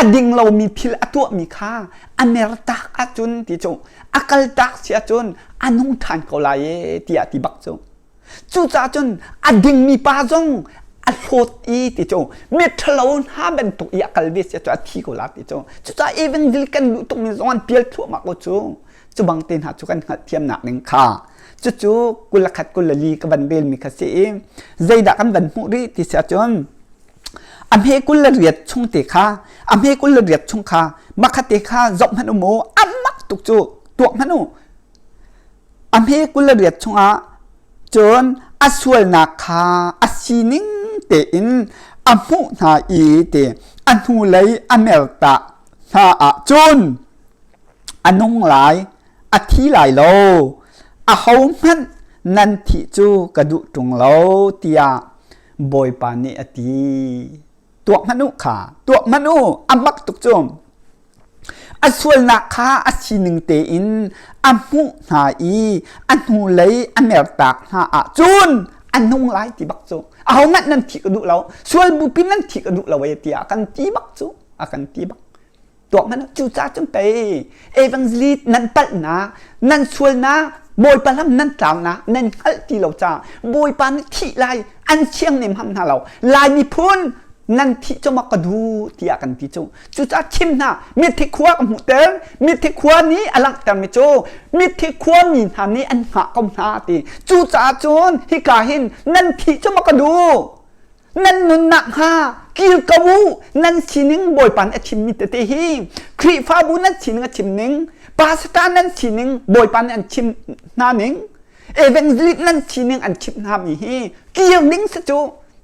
a ding lomi thil a tuahmi kha a mertak ahcun ti cu a kaltak si ahcun a nung ṭhan ko lai e tiah ti bak cu. Cucaah cun a dingmi pa zong a hlawt i ti cu miṭhalo hna bantuk i a kal ve si cu a thi ko la ti cu. Cucaah evangel kan duh tukmi zong an pial thluahmah ko cu. Cu bang te hna cu kan hngalhthiamnak ning kha. Cucu 21 24 ka van relmi kha si i zeidah kan van hmuh rih ti si ahcun a hme 28 chung te kha a hme 28 chung kha makha te kha zoh hmanh u mu a mak tuk cu tuak hmanh u A hme 28 chungah cun a sualnak kha a sining tein a hmuh hna i ti a hnulei a mertah hna ahcun a nung lai, a thi lai lo. Ahohmanh nan thih cu ka duh ṭung lo tiah Bawipa nih a ti. Tuak hmanh u kha, tuak hmanh u, a mak tuk cu. A sualnak kha a sining tein a hmuh hna i a hnulei a mertak hna ahcun a nung lai ti bak cu. Ahohmanh nan thih ka duh lo, sual bupi nan thih ka duh lo e tiah kan ti bak cu, a kan ti bak. Tuak hmanh cucaah cun pei evangelist nan palhnak, nan sualnak, Bawipa lam nan tlaunak nan hngalh ti lo caah Bawipa nih thih lai an siang nem ham hna lo. Lai miphun nan thih cu mak ka duh tiah kan ti cu. Cucaah chim hna mithi khua ka hmuhter, mithi khua nih a langhtermi cu mithi khua mi hna nih an hngah ko hna ti. Cucaah cun hika hin nan thih cu mak ka duh. Nan nunnak hnga kir ko u. Nan sining Bawipa nih a chimmi tete hi Khrihfabu nan sining a chim ning, pastor nan sining Bawipa nih an chim hna ning, evangelist nan sining an chimh hna mi hi kir ding si cu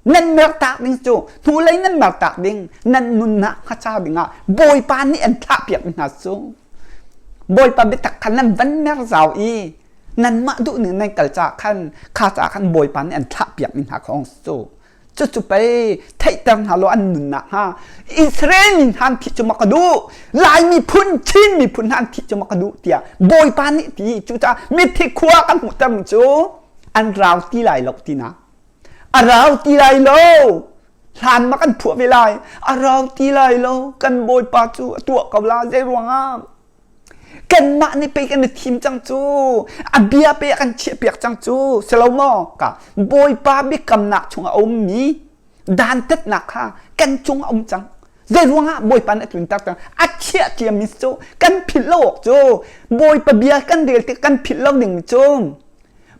nan mertak ding cu hnulei nan mertak ding nan nunnak hnga ca dingah Bawipa nih an thlahpiak mi hna cu Bawipa biatak kha nan van mer zau i nanmah duh ning nan kal caah khan kha caah khan Bawipa nih an thlahpiak mi hna khong cu cucu pei theihter hna law an nunnak hnga Israel mi hna an thih cu mak ka duh Lai miphun Chin miphun hna an thih cu mak ka duh tiah Bawipa nih ti cucaah mithi khua kan hmuhter mi cu an rau ti lai lo tinak a rau ti lai lo hlan ma kan phuah ve lai a rau ti lai lo kan Bawipa cu a tuah ko la zei ruangah Kanmah nih pei kan i thim cang cu. A bia pei a kan chiahpiak cang cu. Si lo maw? Ka Bawipa biakamnak chungah a ummi dantatnak kha kan cung a um cang. Zei ruangah Bawipa nih a tlunter cang? A chiah ciami cu kan philh lo awk cu Bawipa bia kan rel tik kan philh lo ding cu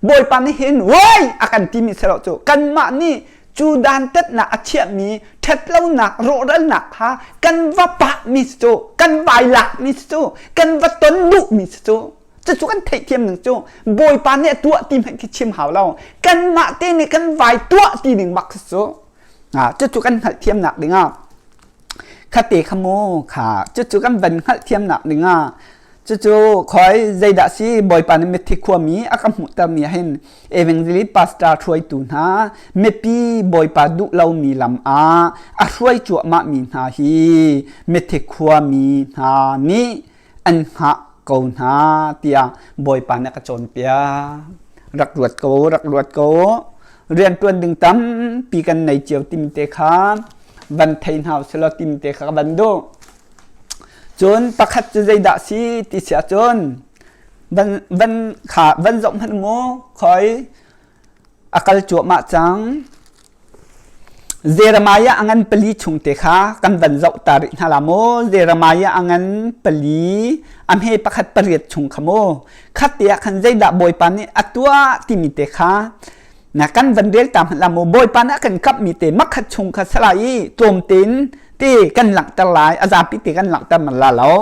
Bawipa nih hin wai a kan timi si lo cu kanmah nih cu dantatnak a chiahmi ṭhatlonak rawhralnak kha kan va pahmi si cu kan vai lakmi si cu kan va ton duhmi si cu cucu kan theihthiam ning cu Bawipa nih a tuah ti hmanh khi chim hau lo kanmah te nih kan vai tuah ti ding bak si cu cucu kan hngalhthiamnak dingah khate kha mu kha cucu kan van hngalhthiamnak dingah Cucu khoi zeidah si Bawipa nih mithi khuami a ka hmuhtermi ah hin evangelist pastor hruaitu hna mipi Bawipa duh lomi lam ah a hruai cuahmahmi hna hi mithi khuami hna nih an hngah ko hna tiah Bawipa nih a ka cawnpiak. Rak ruat ko, rak ruat ko. Rianṭuan ding tampi kan nei cio timi te kha van thei hna usih law timi te kha ka van duh. Cun pakhat cu zeidah si ti si ahcun van van kha van zoh hmanh mu khoi a kal cuahmah cang. Jeremiah a ngan pali chung te kha kan van zoh ta rih hna la mu. Jeremiah a ngan pali a hme pakhat pariat chung kha mu. Khat te ah khan zeidah Bawipa nih a tuah timi te kha Na kan van rel ta hmanh la mu Bawipa nih a kan kamhmi te makhat chung kha sala i tlawm tein te kan langhter lai a zapi te kan langhter man la lo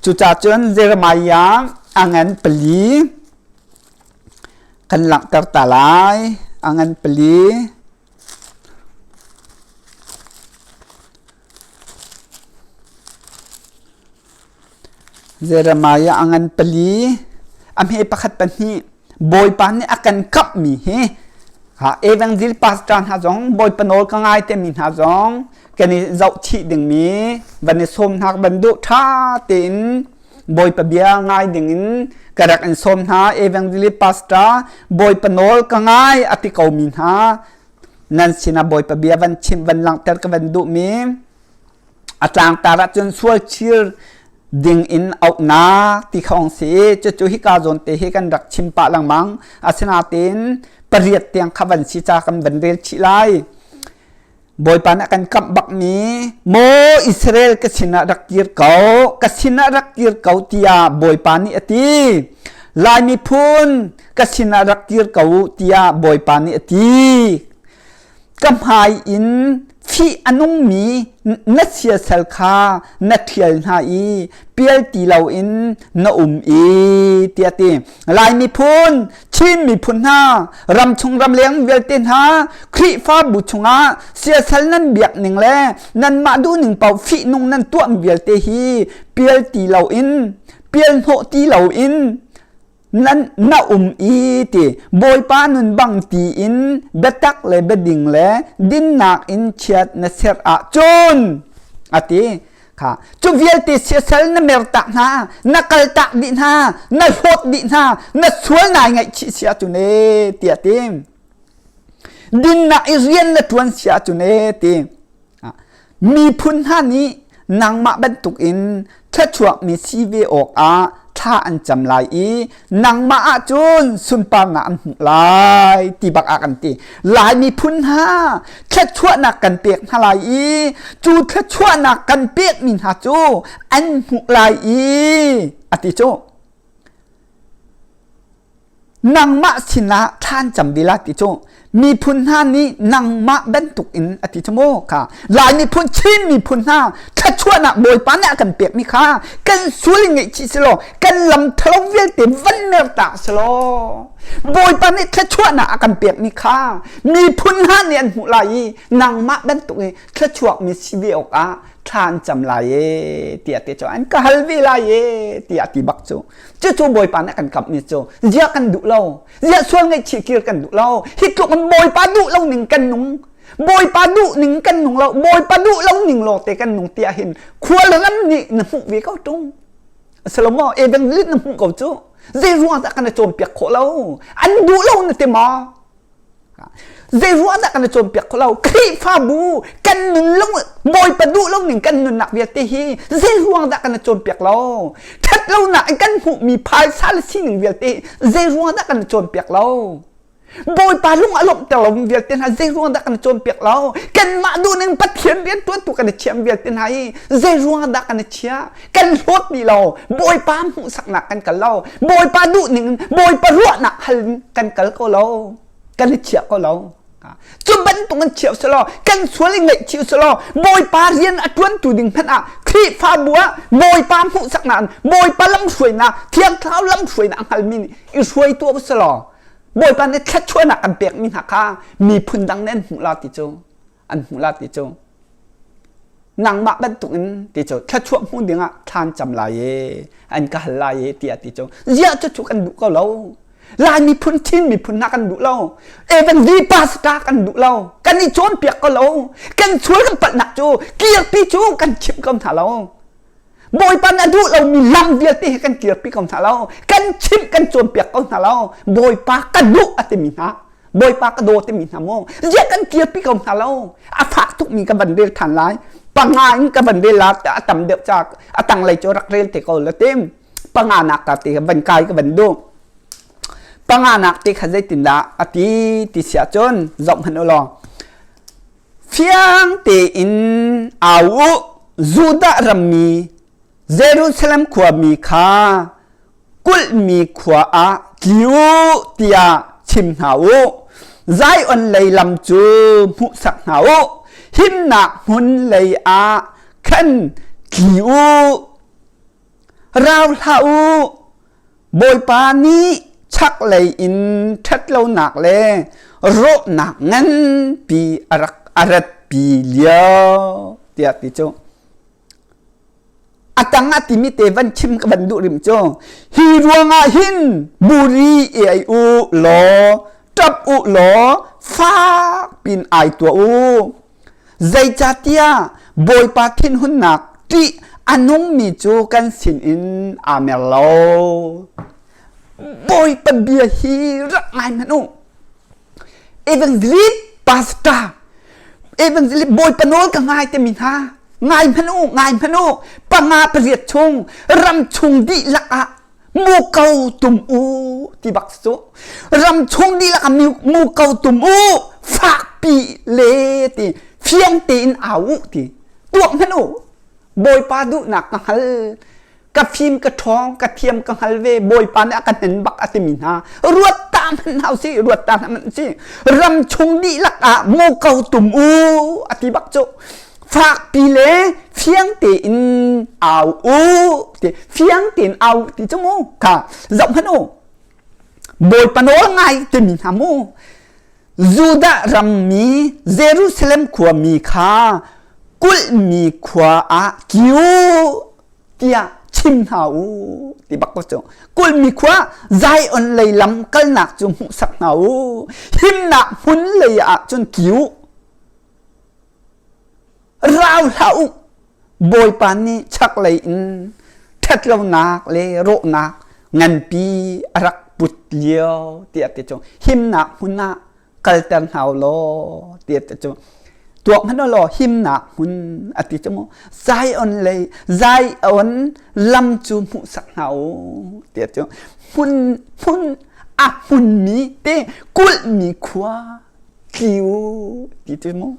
cucaah cun Jeremiah a ngan pali kan langhter ta lai a ngan pali Jeremiah a ngan pali, a hme pakhat pahnih Bawipa nih a kan kamhmi hi ha evangel pastor hna zong Bawipa nawl ka ngai timi hna zong kan i zohchih dingmi van i sawm hna ban duh ṭha tein Bawipa bia ngai dingin ka rak in sawm hna evangelist pastor Bawipa nawl ka ngai a ti komi hna nan sinah Bawipa bia van chim van langhter ka van duhmi a tlangtar ahcun sual chir ding in auhnak ti kha ong si i cucu hika zawn te hi kan rak chim pah lengmang asinain pariat tiang kha van si ca kan van rel chih lai Bawipa nih a kan kamh bakmi maw Israel ka sinah rak kir ko ka sinah rak kir ko tiah Bawipa nih a ti Lai miphun ka sinah rak kir ko tiah Bawipa nih a ti Ka hmai in fih a nungmi na siasal kha na ṭhial hna i pial ti loin na um i tiah ti. Lai miphun, Chin miphun hna, ramchung ramleng vialte hna, Khrihfabu chungah siasal nan biak ning le nanmah duhning paoh fihnung nan tuahmi vialte hi pial ti loin, pial hnawh ti loin. Nan na um i ti Bawipa nun bang tiin biatak le biading le dinnak in chiat na serh ahcun a ti. Kha cu vialte siasal na mertak hna, na kaltak dih hna, na hlawt dih hna, na sual nai ngaihchih si ahcun ee tiah ti. Dinnak i rian na ṭuan si ahcun ee ti. Miphun hna nih nangmah bantukin thluachuakmi si ve awkah thla an cam lai i nangmah ahcun sunparnak an hmuh lai ti bak ah kan ti. Lai miphun hna thluachuahnak kan pek hna lai i cu thluachuahnak kan pekmi hna cu an hmuh lai i a ti cu. Nangmah sinah thla an cam dila ti cu miphun hna nih nangmah bantuk in a ti cu mu kha Lai miphun Chin miphun hna thluachuahnak Bawipa nih a kan pekmi kha kan sual in ngaihchih si law kan lam thalo vialte van mer ta si law Bawipa nih thluachuahnak a kan pekmi kha miphun hna nih an hmuh lai i nangmah bantuk i thluachuakmi si ve awkah thla an cam lai e tiah te cu an ka hal ve lai e tiah ti bak cu Cucu Bawipa nih a kan kamhmi cu ziah kan duh lo, ziah sual ngaihchih kir kan duh lo, hi tluk in Bawipa duh lo ning kan nung, Bawipa duh ning kan nung lo, Bawipa duh lo ning lawngte kan nung tiah hin khual ram nih na hmuh ve ko ṭung. Salomo evangelist na hmuh ko cu. Zei ruang dah kan i cawnpiak khawh lo? An duh lo na ti maw? Zei ruang dah kan i cawnpiak kho lo? Khrihfabu kan nun lo Bawipa duh lo ning kan nunnak vialte hi zei ruang dah kan i cawnpiak lo? Ṭhat lonak in kan hmuhmi phaisa le sining vialte zei ruang dah kan i cawnpiak lo? Bawipa lung a lawmhter lo vialte hna zei ruang dah kan i cawnpiak lo? Kanmah duh ning Pathian rian ṭuantu kan i thiam vialte hna hi zei ruang dah kan i chiah? Kan hlawt dih lo. Bawipa hmuhsaknak kan kal lo. Bawipa duh ning Bawipa ruahnak hal in kan kal ko lo. Kan i chiah ko lo. Cu bantuk in chiah selaw kan sual i ngaihchih selaw Bawipa rian a ṭuantu ding hmanh ah Khrihfabu ah Bawipa hmuhsaknak in Bawipa lamhruainak Thiang Thlarau lamhruainak a hngalmi nih i hruai tuah selaw Bawipa nih thluachuahnak kan pekmi hna kha miphun dang nih an hmuh la ti cu an hmuh la ti cu nangmah bantuk in ti cu thluachuah hmu dingah thlan cam lai e an ka hal lai e tiah ti cu ziah cu cu kan duh ko lo Lai miphun Chin miphun hna kan duh lo even vi pastor kan duh lo kan i cawnpiak ko lo kan sual kan palhnak cu kirpi cu kan chimh ko hna lo Bawipa nih a duh lomi lam vialte hi kan kirpi ko hna lo kan chimh kan cawnpiak ko hna lo Bawipa ka duh a timi hna Bawipa ka daw timi hna mu ziah kan kirpi ko hna lo a fak tukmi ka van rel than lai panga in ka van rel la a tam deuh ca a tanglei cu rak rel te ko la tim panga nak ka ti van kai ka van duh panga nak ti kha zeitindah a ti ti siah cun zoh hmanh u law fiang tein au u Judah rammi Jerusalem khuami kha kulhmi khua ah tli u tiah chim hna u. Zion lei lam cu hmuhsak hna u. Himnak hmun lei ah khan tli u. Rau hlah u. Bawipa nih chaklei in ṭhatlonak le rawhnak nganpi a rak a ratpi lio tiah ti cu. A tang a timi te van chim ka van duh rim cu hi ruangah hin buri i ei u law ṭap u law fak pin ai tuah u zeicahtiah Bawipa thinhunnak ṭih a nungmi cu kan sinin aa mer lo Bawipa bia hi rak ngai hmanh u evangelist pastor evangelist bawipa nawl ka ngai timi hna ngai hmanh u ngai hmanh u panga pariat chung ram chung dihlak ah muko tum u ti bak cu ram chung dihlak ah muko tum u fakpi le ti fiang tein au u ti tuak hmanh u bawipa duhnak ka hngal ka fim ka ṭhawng ka thiam ka hngal ve bawipa nih a ka hnen bak a timi hna ruat ta hmanh hna usih ruat ta hmanh usih ram chung dihlak ah muko tum u a ti bak cu fakpi le fiang tein au u ti fiang tein au ti cu mu kha zoh hmanh u bawipa nawl ngai timi hna mu Judah rammi Jerusalem khuami kha kulhmi khua ah kiu tiah chim. Chim hna u ti bak ko cu. Kulhmi khua Zion lei lam kalnak cu hmuhsak hna u. Himnak hmun lei ah cun ki u. Rau hlah u. Bawipa nih chaklei in ṭhatlonak le rawhnak nganpi a rak put lio tiah ti cu himnak hmun ah kalter hna u law tiah ti cu tuak hmanh u law himnak hmun a ti cu mu Zion lei Zion lam cu hmuhsak hna u tiah cu hmun hmun a hmunmi te kulhmi khua tli u ti cu mu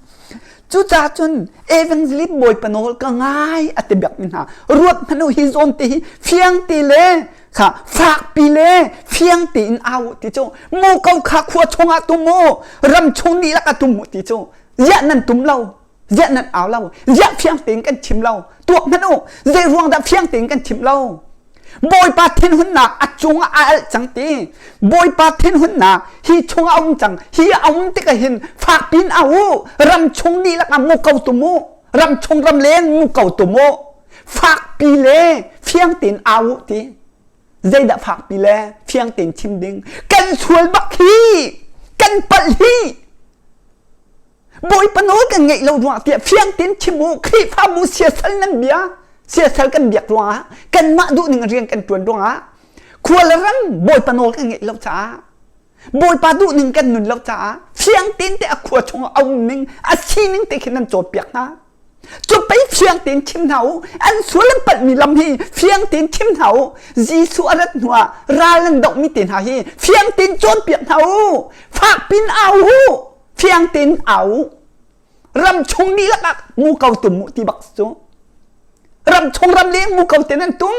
cucaah cun evangelist bawipa nawl ka ngai a ti bak mi hna ruat hmanh u hi zawn te hi fiang te le kha fakpi le fiang tein au ti cu mu ko kha khua chungah tum u ram chung dihlak a tum u ti cu ziah nan tum lo ziah nan au lo ziah fiang tein kan chim lo tuak hmanh u zei ruang dah fiang tein kan chim lo Bawipa thinhunnak a cungah a alh cang ti. Bawipa thinhunnak hi chungah a um cang. Hi a um tikah hin fak pin a u. Ram chung dihlak ah mu ko tum u. Ram chung ram leng mu ko tum u. Fakpi le fiang tein au u ti. Zeidah fakpi le fiang tein chim ding. Kan sual bak hi. Kan palh hi. Bawipa nawl kan ngeih lo ruangah tiah fiang tein chim u Khrihfabu siasal nan bia siasal kan biak ruangah kanmah duhning rian kan ṭuan ruangah khua le ram Bawipa nawl kan ngeih lo caah Bawipa duhning kan nun lo caah fiang tein te a khua chungah a um ning a sining te khin nan cawnpiak hna cu pei fiang tein chim hna u an sual an palhmi lam hi fiang tein chim hna u Jesuh a rat hnuah ral an dohmi te hna hi fiang tein cawnpiak hna u fak pin au u fiang tein au ram chung dihlak ah mu ko tum mu ti bak cu ram chung ram leng mu ko te nan tum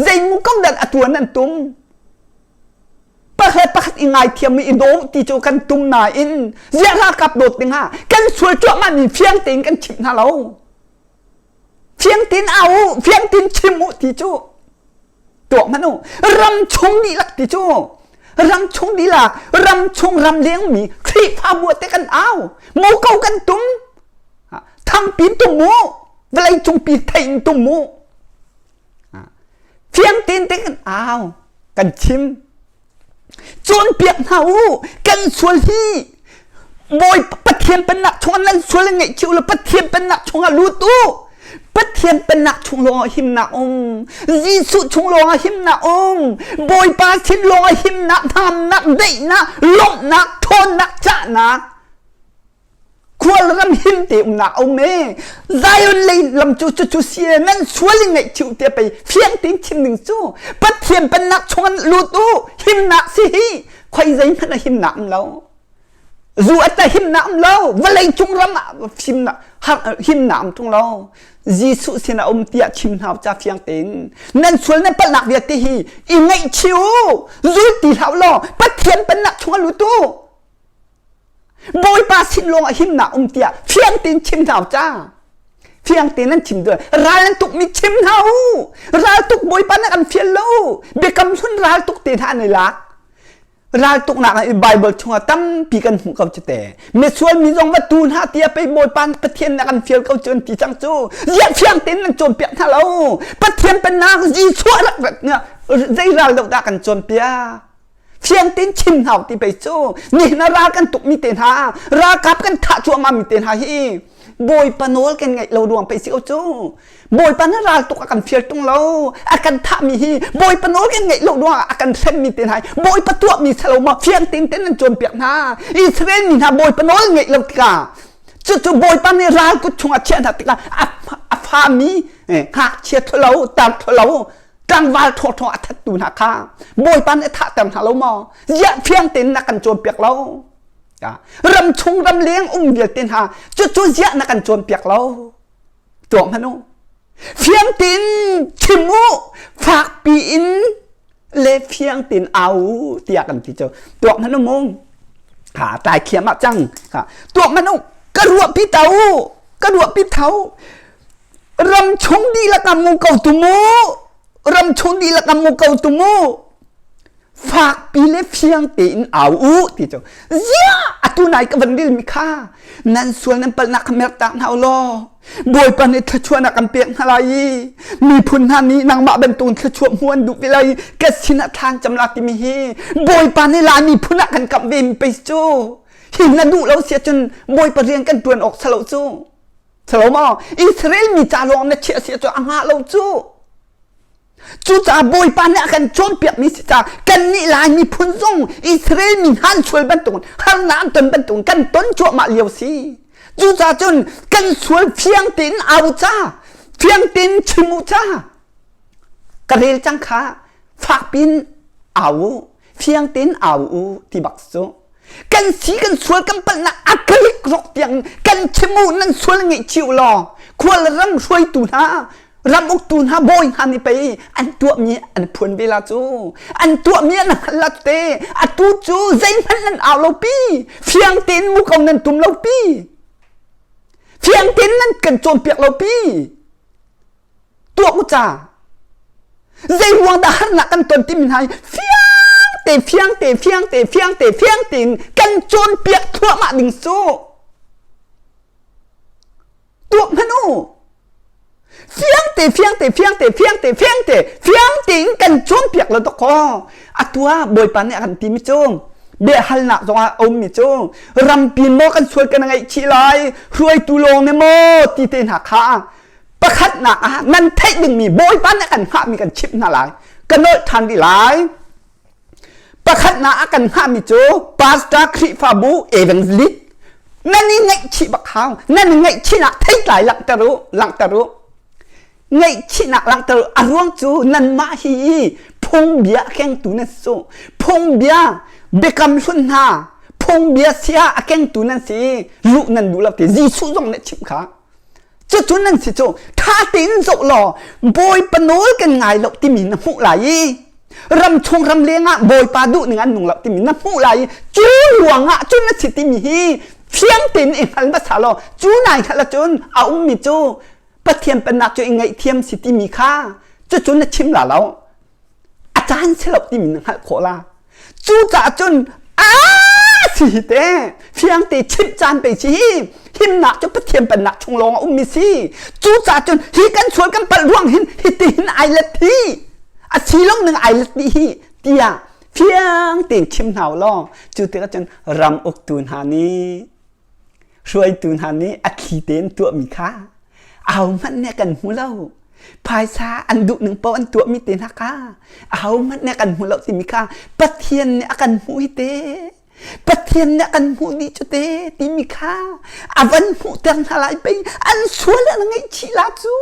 zei mu ko dan a tuan nan tum pakhat pakhat i ngai thiam i do ti cu kan tum nain ziah ralkap dawt ding ah kan sual cuahmah mi fiang tein kan chimh hna lo fiang tein au fiang tein chim u ti cu tuak hmanh u ram chung dihlak ti cu ram chung dihlak ram chung ram lengmi Khrihfabu te kan au muko kan tum thangpi tum mu vawlei cungpi thein tum mu fiang tein te kan au kan chim Cawnpiak hna u, kan sual hi Bawi Pathian pennak chungah nan sual in ngaihchih u law Pathian pennak chungah lut u. Pathian pennak chung lawngah himnak um. Jesuh chung lawngah himnak um. Bawipa sin lawngah himnak, hnamnak, daihnak, lawmhnak, ṭhawnnak, cahnak. Khualram him te umnak a um e. Zion lei lam cu cucu si e nan sual in ngaihchih te pei fiang tein chim ding cu Pathian pennak chung an lut u himnak si hi khoi zei hmanh a himnak um lo zu at a himnak um lo vawlei cung ram ah himnak himnak um tung lo Jesuh sin a um tiah chim hna ca fiang tein nan sual nan palhnak vialte hi i ngaihchih u zul ti hlah law Pathian pennak chung a lut u Bawipa sin lawng ah himnak um tiah fiang tein chim hna u ca. Fiang tein nan chim duh. Ral nan tukmi chim hna u. Ral tuk Bawipa na kan fial lo. Biakam hlun ral tuk te hna an i lak. Ral tuknak ah Bible chungah tampi kan hmuh ko cu te. Misual mi zong va tu hna tiah pei Bawipa Pathian na kan fial ko cu an ti cang cu. Ziah fiang tein nan cawnpiak hna lo. Pathian pennak Jesuh rak zei ral do dah kan cawnpiak. Fiang tein chim hna ti pei cu nihin ah ral kan tukmi te hna ralkap kan thah cuahmah mi te hna hi Bawipa nawl kan ngaih lo ruang pei si ko cu Bawipa na ral tuk a kan fial tung lo a kan thahmi hi Bawipa nawl kan ngaih lo ruang ah a kan hremmi te hna hi Bawipa tuahmi salo ma fiang tein ten an cawnpiak hna Israel mi hna Bawipa nawl ngaih lo tikah cucu Bawipa nih ral kut chungah chiah hna tikah a fami ngakchia thalo tar thalo tlangval ṭhawṭhaw a thattu hna kha Bawipa nih a thahter hna lo maw? Ziah fiang tein na kan cawnpiak lo? Ram chung ram leng um vialte hna cucu ziah na kan cawnpiak lo? Tuah hmanh u. Fiang tein chim u, fakpi in le fiang tein au u tiah kan ti cu. Tuah hmanh u mu. Ha tlai thiam ah cang. Ha tuah hmanh u. Ka ruahpi ta u. Ka ruahpi thau. Ram chung dihlak ah mu ko tu mu. Ram chung dihlak ah mu ko tu mu. Fakpi le fiang tein au u ti cu. Ziah atu nai ka van rel mi kha nan sual nan palhnak kha mertak hna u law Bawipa nih thluachuahnak kan pek hna lai i miphun hna nih nangmah bantukin thluachuah hmuh an duh ve lai i ka sinah thla an cam la timi hi Bawipa nih Lai miphun ah kan kamh ve mi pei cu hi na duh lo si ahcun Bawipa rian kan ṭuan awk si lo cu. Salo maw? Israel mi ca lawng na chiah si ahcun a ngah lo cu. Cucaah Bawipa nih a kan cawnpiakmi si caah kannih Lai miphun zong Israel mi hna an sual bantukin harnak an ton bantukin kan ton cuahmah lio si. Cucaah cun kan sual fiang tein au ca, fiang tein chim u ca. Ka rel cang kha fakpi in au u, fiang tein au u ti bak cu. Kan si kan sual kan palhnak a kalik rok tiang kan chim u nan sual ngaihchih u law khual ram hruaitu hna ram uktu hna bawi hna nih pei an tuahmi an phuan ve la cu an tuahmi an hngalh la te atu cu zeihmanh nan au lo pi fiang tein mu ko nan tum lo pi fiang tein nan kan cawnpiak lo pi tuah u ca zei ruang dah harnak kan ton timi hna hi fiang te fiang te fiang te fiang te fiang tein kan cawnpiak thluahmah ding cu tuak hmanh u fiang te fiang te fiang te fiang te fiang te fiang tein kan cawnpiak lo dawkaw atu ah bawipa nih a kan timi cu biahalnak zongah a ummi cu rampi maw kan sual kan ngaihchih lai hruaitu lawng nih maw ti te hna kha pakhatnak ah nan theih dingmi bawipa nih kan hngahmi kan chimh hna lai ka nolh ṭhan rih lai Pakhatnak ah kan hngahmi cu pastor Khrihfabu evangelist nan i ngaihchih bak hau. Nan i ngaihchihnak theitlai langhter u, langhter u. Ngaihchihnak langhter u. A ruang cu nanmah hi phungbia a kengtu nan si cu. Phungbia biakam hlun hna, phungbia sia a kengtu nan si i luh nan duh lo ti Jesuh zong nih chimh kha. Cucu nan si cu ṭha tein zoh law Bawipa nawl kan ngai lo timi na hmuh lai i ram chung ram leng ah Bawipa duh ning an nung lo timi na hmuh lai i cu ruang ah cun na si timi hi fiang tein i hngal hmasa law cu nai hngalh ahcun a ummi cu Pathian pennak cu i ngaihthiam si timi kha cucu na chim la lo. A caan si lo timi na hngalh khawh la. Cucaah cun a si hi te fiang te chimh caan pe si hi himnak cu Pathian pennak chung lawng a ummi si. Cucaah cun hi kan sual kan palh ruang hin hiti hin ai let hi a si lo ning ai let dih hi tiah fiang tein chim hna u law cu tikah cun ram uktu hna nih Hruaitu hna nih a thli tein tuahmi kha ahohmanh nih kan hmu lo. Phaisa an duh ning paoh an tuahmi te hna kha ahohmanh nih kan hmu lo timi kha Pathian nih a kan hmuh hi te. Pathian nih a kan hmuh dih cu te timi kha a van hmuhter hna lai pei an sual an ngaihchih la cu.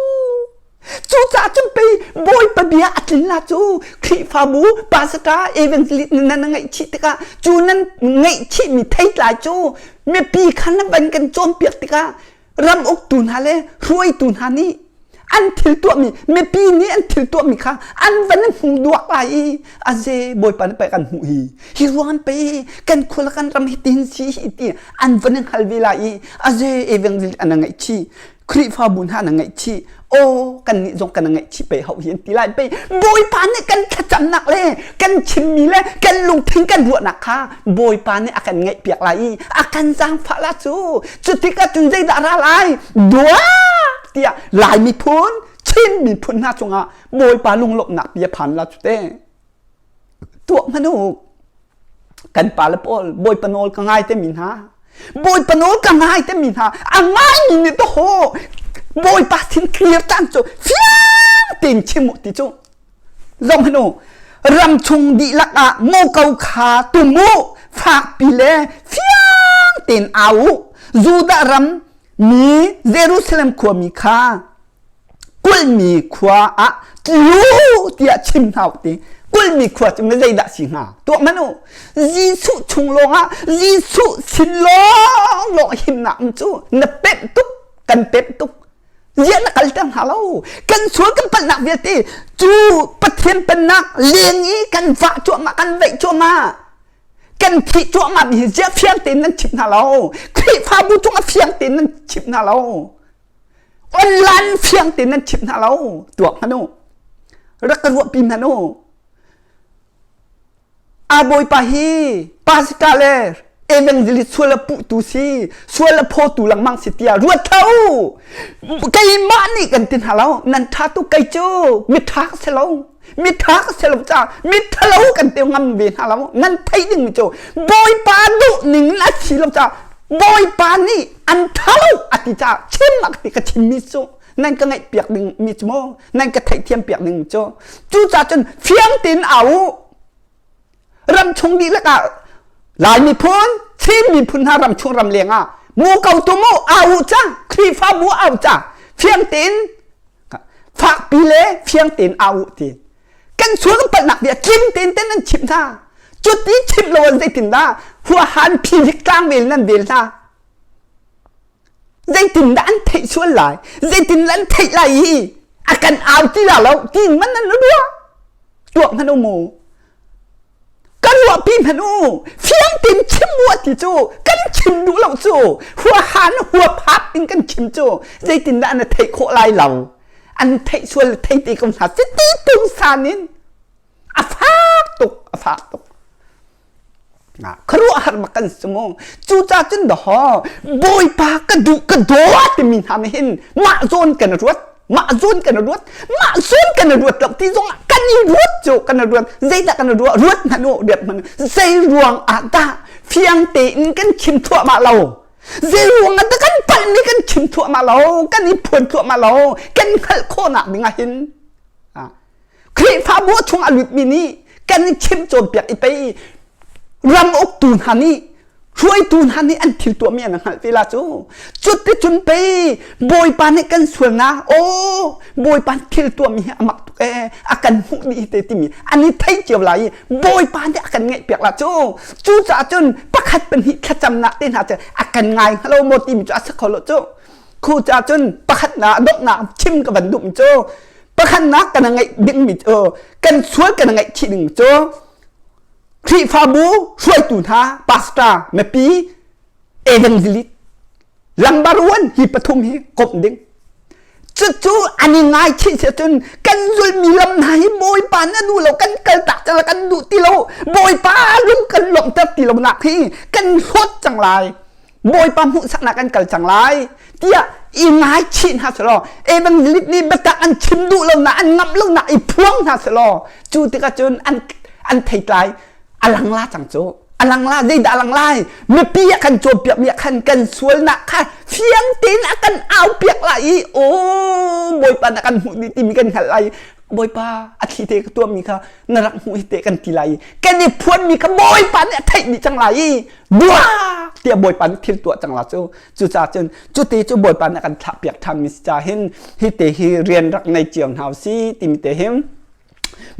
Cucaah cun pei Bawipa bia a tlin la cu Khrihfabu pastor evangelist nan ngaihchih tikah cu nan ngaihchihmi theitlai cu mipi kha na van kan cawnpiak tikah ram uktu hna le hruaitu hna nih an thil tuahmi mipi nih an thil tuahmi kha an van hmu duak lai i aze Bawipa nih pei kan hmuh hi hi ruang pei kan khua le kan ram hi tin si hi ti an van hngal ve lai i aze evangelist an ngaihchih Khrihfabu hna na ngaihchih aw kannih zong kan ngaihchih pei hau hi an ti lai pei Bawipa nih kan thlacamnak le kan chimmi le kan lungthin kan ruahnak kha Bawipa nih a kan ngaihpiak lai i a kan zaangfah la cu cu tikah cun zeidah ra lai dua tiah Lai miphun Chin miphun hna cungah Bawipa lunglawmhnak bia phan la cu te tuah hmanh u kan pa le pawl bawipa nawl ka ngai te mi hna bawipa nawl ka ngai te mi hna a ngai mi nih to ho bawipa sin clear caan cu fiang tein chim u ti cu zong hmanh u ram chung dihlak ah muko kha tum u fakpi le fiang tein au u Judah ram mi Jerusalem khuami kha kulhmi khua ah tlu tiah chim hna u ti kulhmi khua cu zeidah si hnga tuah hmanh u Jesuh chung lawngah Jesuh sin lawng lawng himnak um cu na pemh tuk kan pemh tuk ziah na kalter hna lo kan sual kan palhnak vialte cu Pathian pennak leng i kan vah cuahmah kan veih cuahmah kan thih cuahmah mi hi ziah fiang tein nan chimh hna lo Khrihfabu cungah fiang tein nan chimh hna lo Online fiang tein nan chimh hna lo. Tuak hmanh u. Rak ka ruahpi hmanh u. A bawipa hi pastor le evangelist sual a puhtu si, sual a phawtu lengmang si tiah ruat hlah u. Keimah nih kan ti hna lo. Nan ṭha tuk kei cu miṭha ka si lo. Miṭha ka si lo caah miṭhalo kan ti ngam ve hna lo. Nan theih dingmi cu Bawipa duh ning in a si lo caah Bawipa nih an ṭha lo a ti caah chim a ka ti ka chimmi cu nan ka ngaih piak ding mi cu maw nan ka theihthiam piak ding cu cucaah cun fiang tein au u ram chung dihlak ah Lai miphun Chin miphun hna ram chung ram leng ah mu ko tu mu au u ca Khrihfabu au ca fiang tein fakpi le fiang tein au u ti kan sual kan palhnak bia tling tein ten an chimh hna cuti chimh lo an zeitindah huahan philik tlang vel nan vel hna Zeitindah an theih sual lai? Zeitindah an theih lai i a kan au ti la lo ti man nan ruah tuak hmanh u mu kan ruahpi hmanh u fiang tein chim u ti cu kan chim duh lo cu huahan huaphap in kan chim cu zeitindah na theih khawh lai lo an theih sual thei te ko hna si ti pungsan in a fak tuk a fak tuk Khuaruahhar bak kan si mu. Cucaah cun dawhaw Bawipa ka duh ka daw timi hna nih hin mah zawn kan ruat mah zawn kan ruat mah zawn kan ruat lo ti zong ah kan i ruat cu kan ruat zeidah kan ruah ruat hmanh u ruat hmanh zei ruang ah dah fiang tein kan chim thluahmah lo zei ruang ah dah kan palh nih kan chim thluahmah lo kan i phuan thluahmah lo kan hngalh khawhnak ding ah hin Khrihfabu chung a lutmi nih kan i chimh cawnpiak i pei ram uktu hna nih hruaitu hna nih an thil tuahmi an hngalh te la cu cuticun pei bawipa nih kan sualnak aw bawipa thil tuahmi hi a mak tuk ee a kan hmuh dih te timi an i thei cio lai i bawipa nih a kan ngaihpiak la cu cucaah cun pakhat pahnih thlacamnak te hna cu a kan ngai hnga lo maw timi cu a si kho lo cu khu caah cun pakhatnak donghnak chim ka van duhmi cu Pakhatnak kan ngeih dingmi cu kan sual kan ngaihchih ding cu Khrihfabu hruaitu hna pastor mipi evangelist lambar one hi pathum hi komh ding cucu an i ngaichih si cun kan zulmi lam hna hi bawipa na duh lo kan kal tak cang kan duh ti lo bawipa lung kan lawmhter ti lo nak hi kan hlawt cang lai Bawipa hmuhsaknak kan kal cang lai tiah i ngaichih hna selaw evangelist nih biatak an chim duh lo na an ngamh lo nak i phuang hna selaw cu tikah cun an an theitlai a lang la cang cu a lang la zeidah a lang lai mipi a kan cawnpiak mi ah khan kan sualnak kha fiang tein a kan au piak lai i aw bawipa na kan hmuh dih timi kan hngalh lai bawipa a thli te ka tuahmi kha na rak hmuh hi te kan ti lai i kan i phuanmi kha bawipa nih a theih dih cang lai i duak tiah bawipa nih thil tuah cang la cu cucaah cun cuti cu bawipa nih a kan thlah piak ṭhan mi si ca hin hi te hi rian rak nei cio hna si timi te hin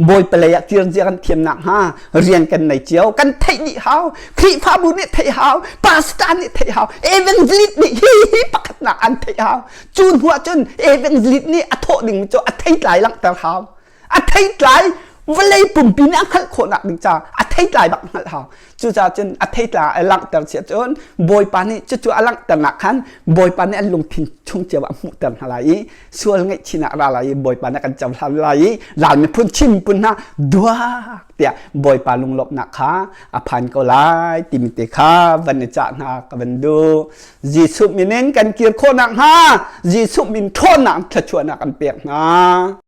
bawipa lei ah kir zia kan thiam nak hnga rian kan nei cio kan theih dih hau Khrihfabu nih theih hau pastor nih theih hau evangelist nih hi hi pakhatnak an theih hau cu hnu ah cun evangelist nih a thawh ding cu a theitlai langhter hau a theitlai vawlei pumpi nih a hngalh khawhnak ding ca a theitlai bak hngalh hau cucaah cun a theitlai a langhter sia cun bawipa nih cucu a langhternak khan bawipa nih an lungthin chung cio ah hmuhter hna lai i sual ngaihchih ah ra lai i bawipa nih kan cohlan lai i ral miphun Chin miphun hna duak tiah bawipa lunglawmhnak kha a phan ko lai timi te kha van i cah hna ka van duh Jesuh min in kan kir khawh nakhnga Jesuh min ṭhawnnak thluachuahnak an pek hna.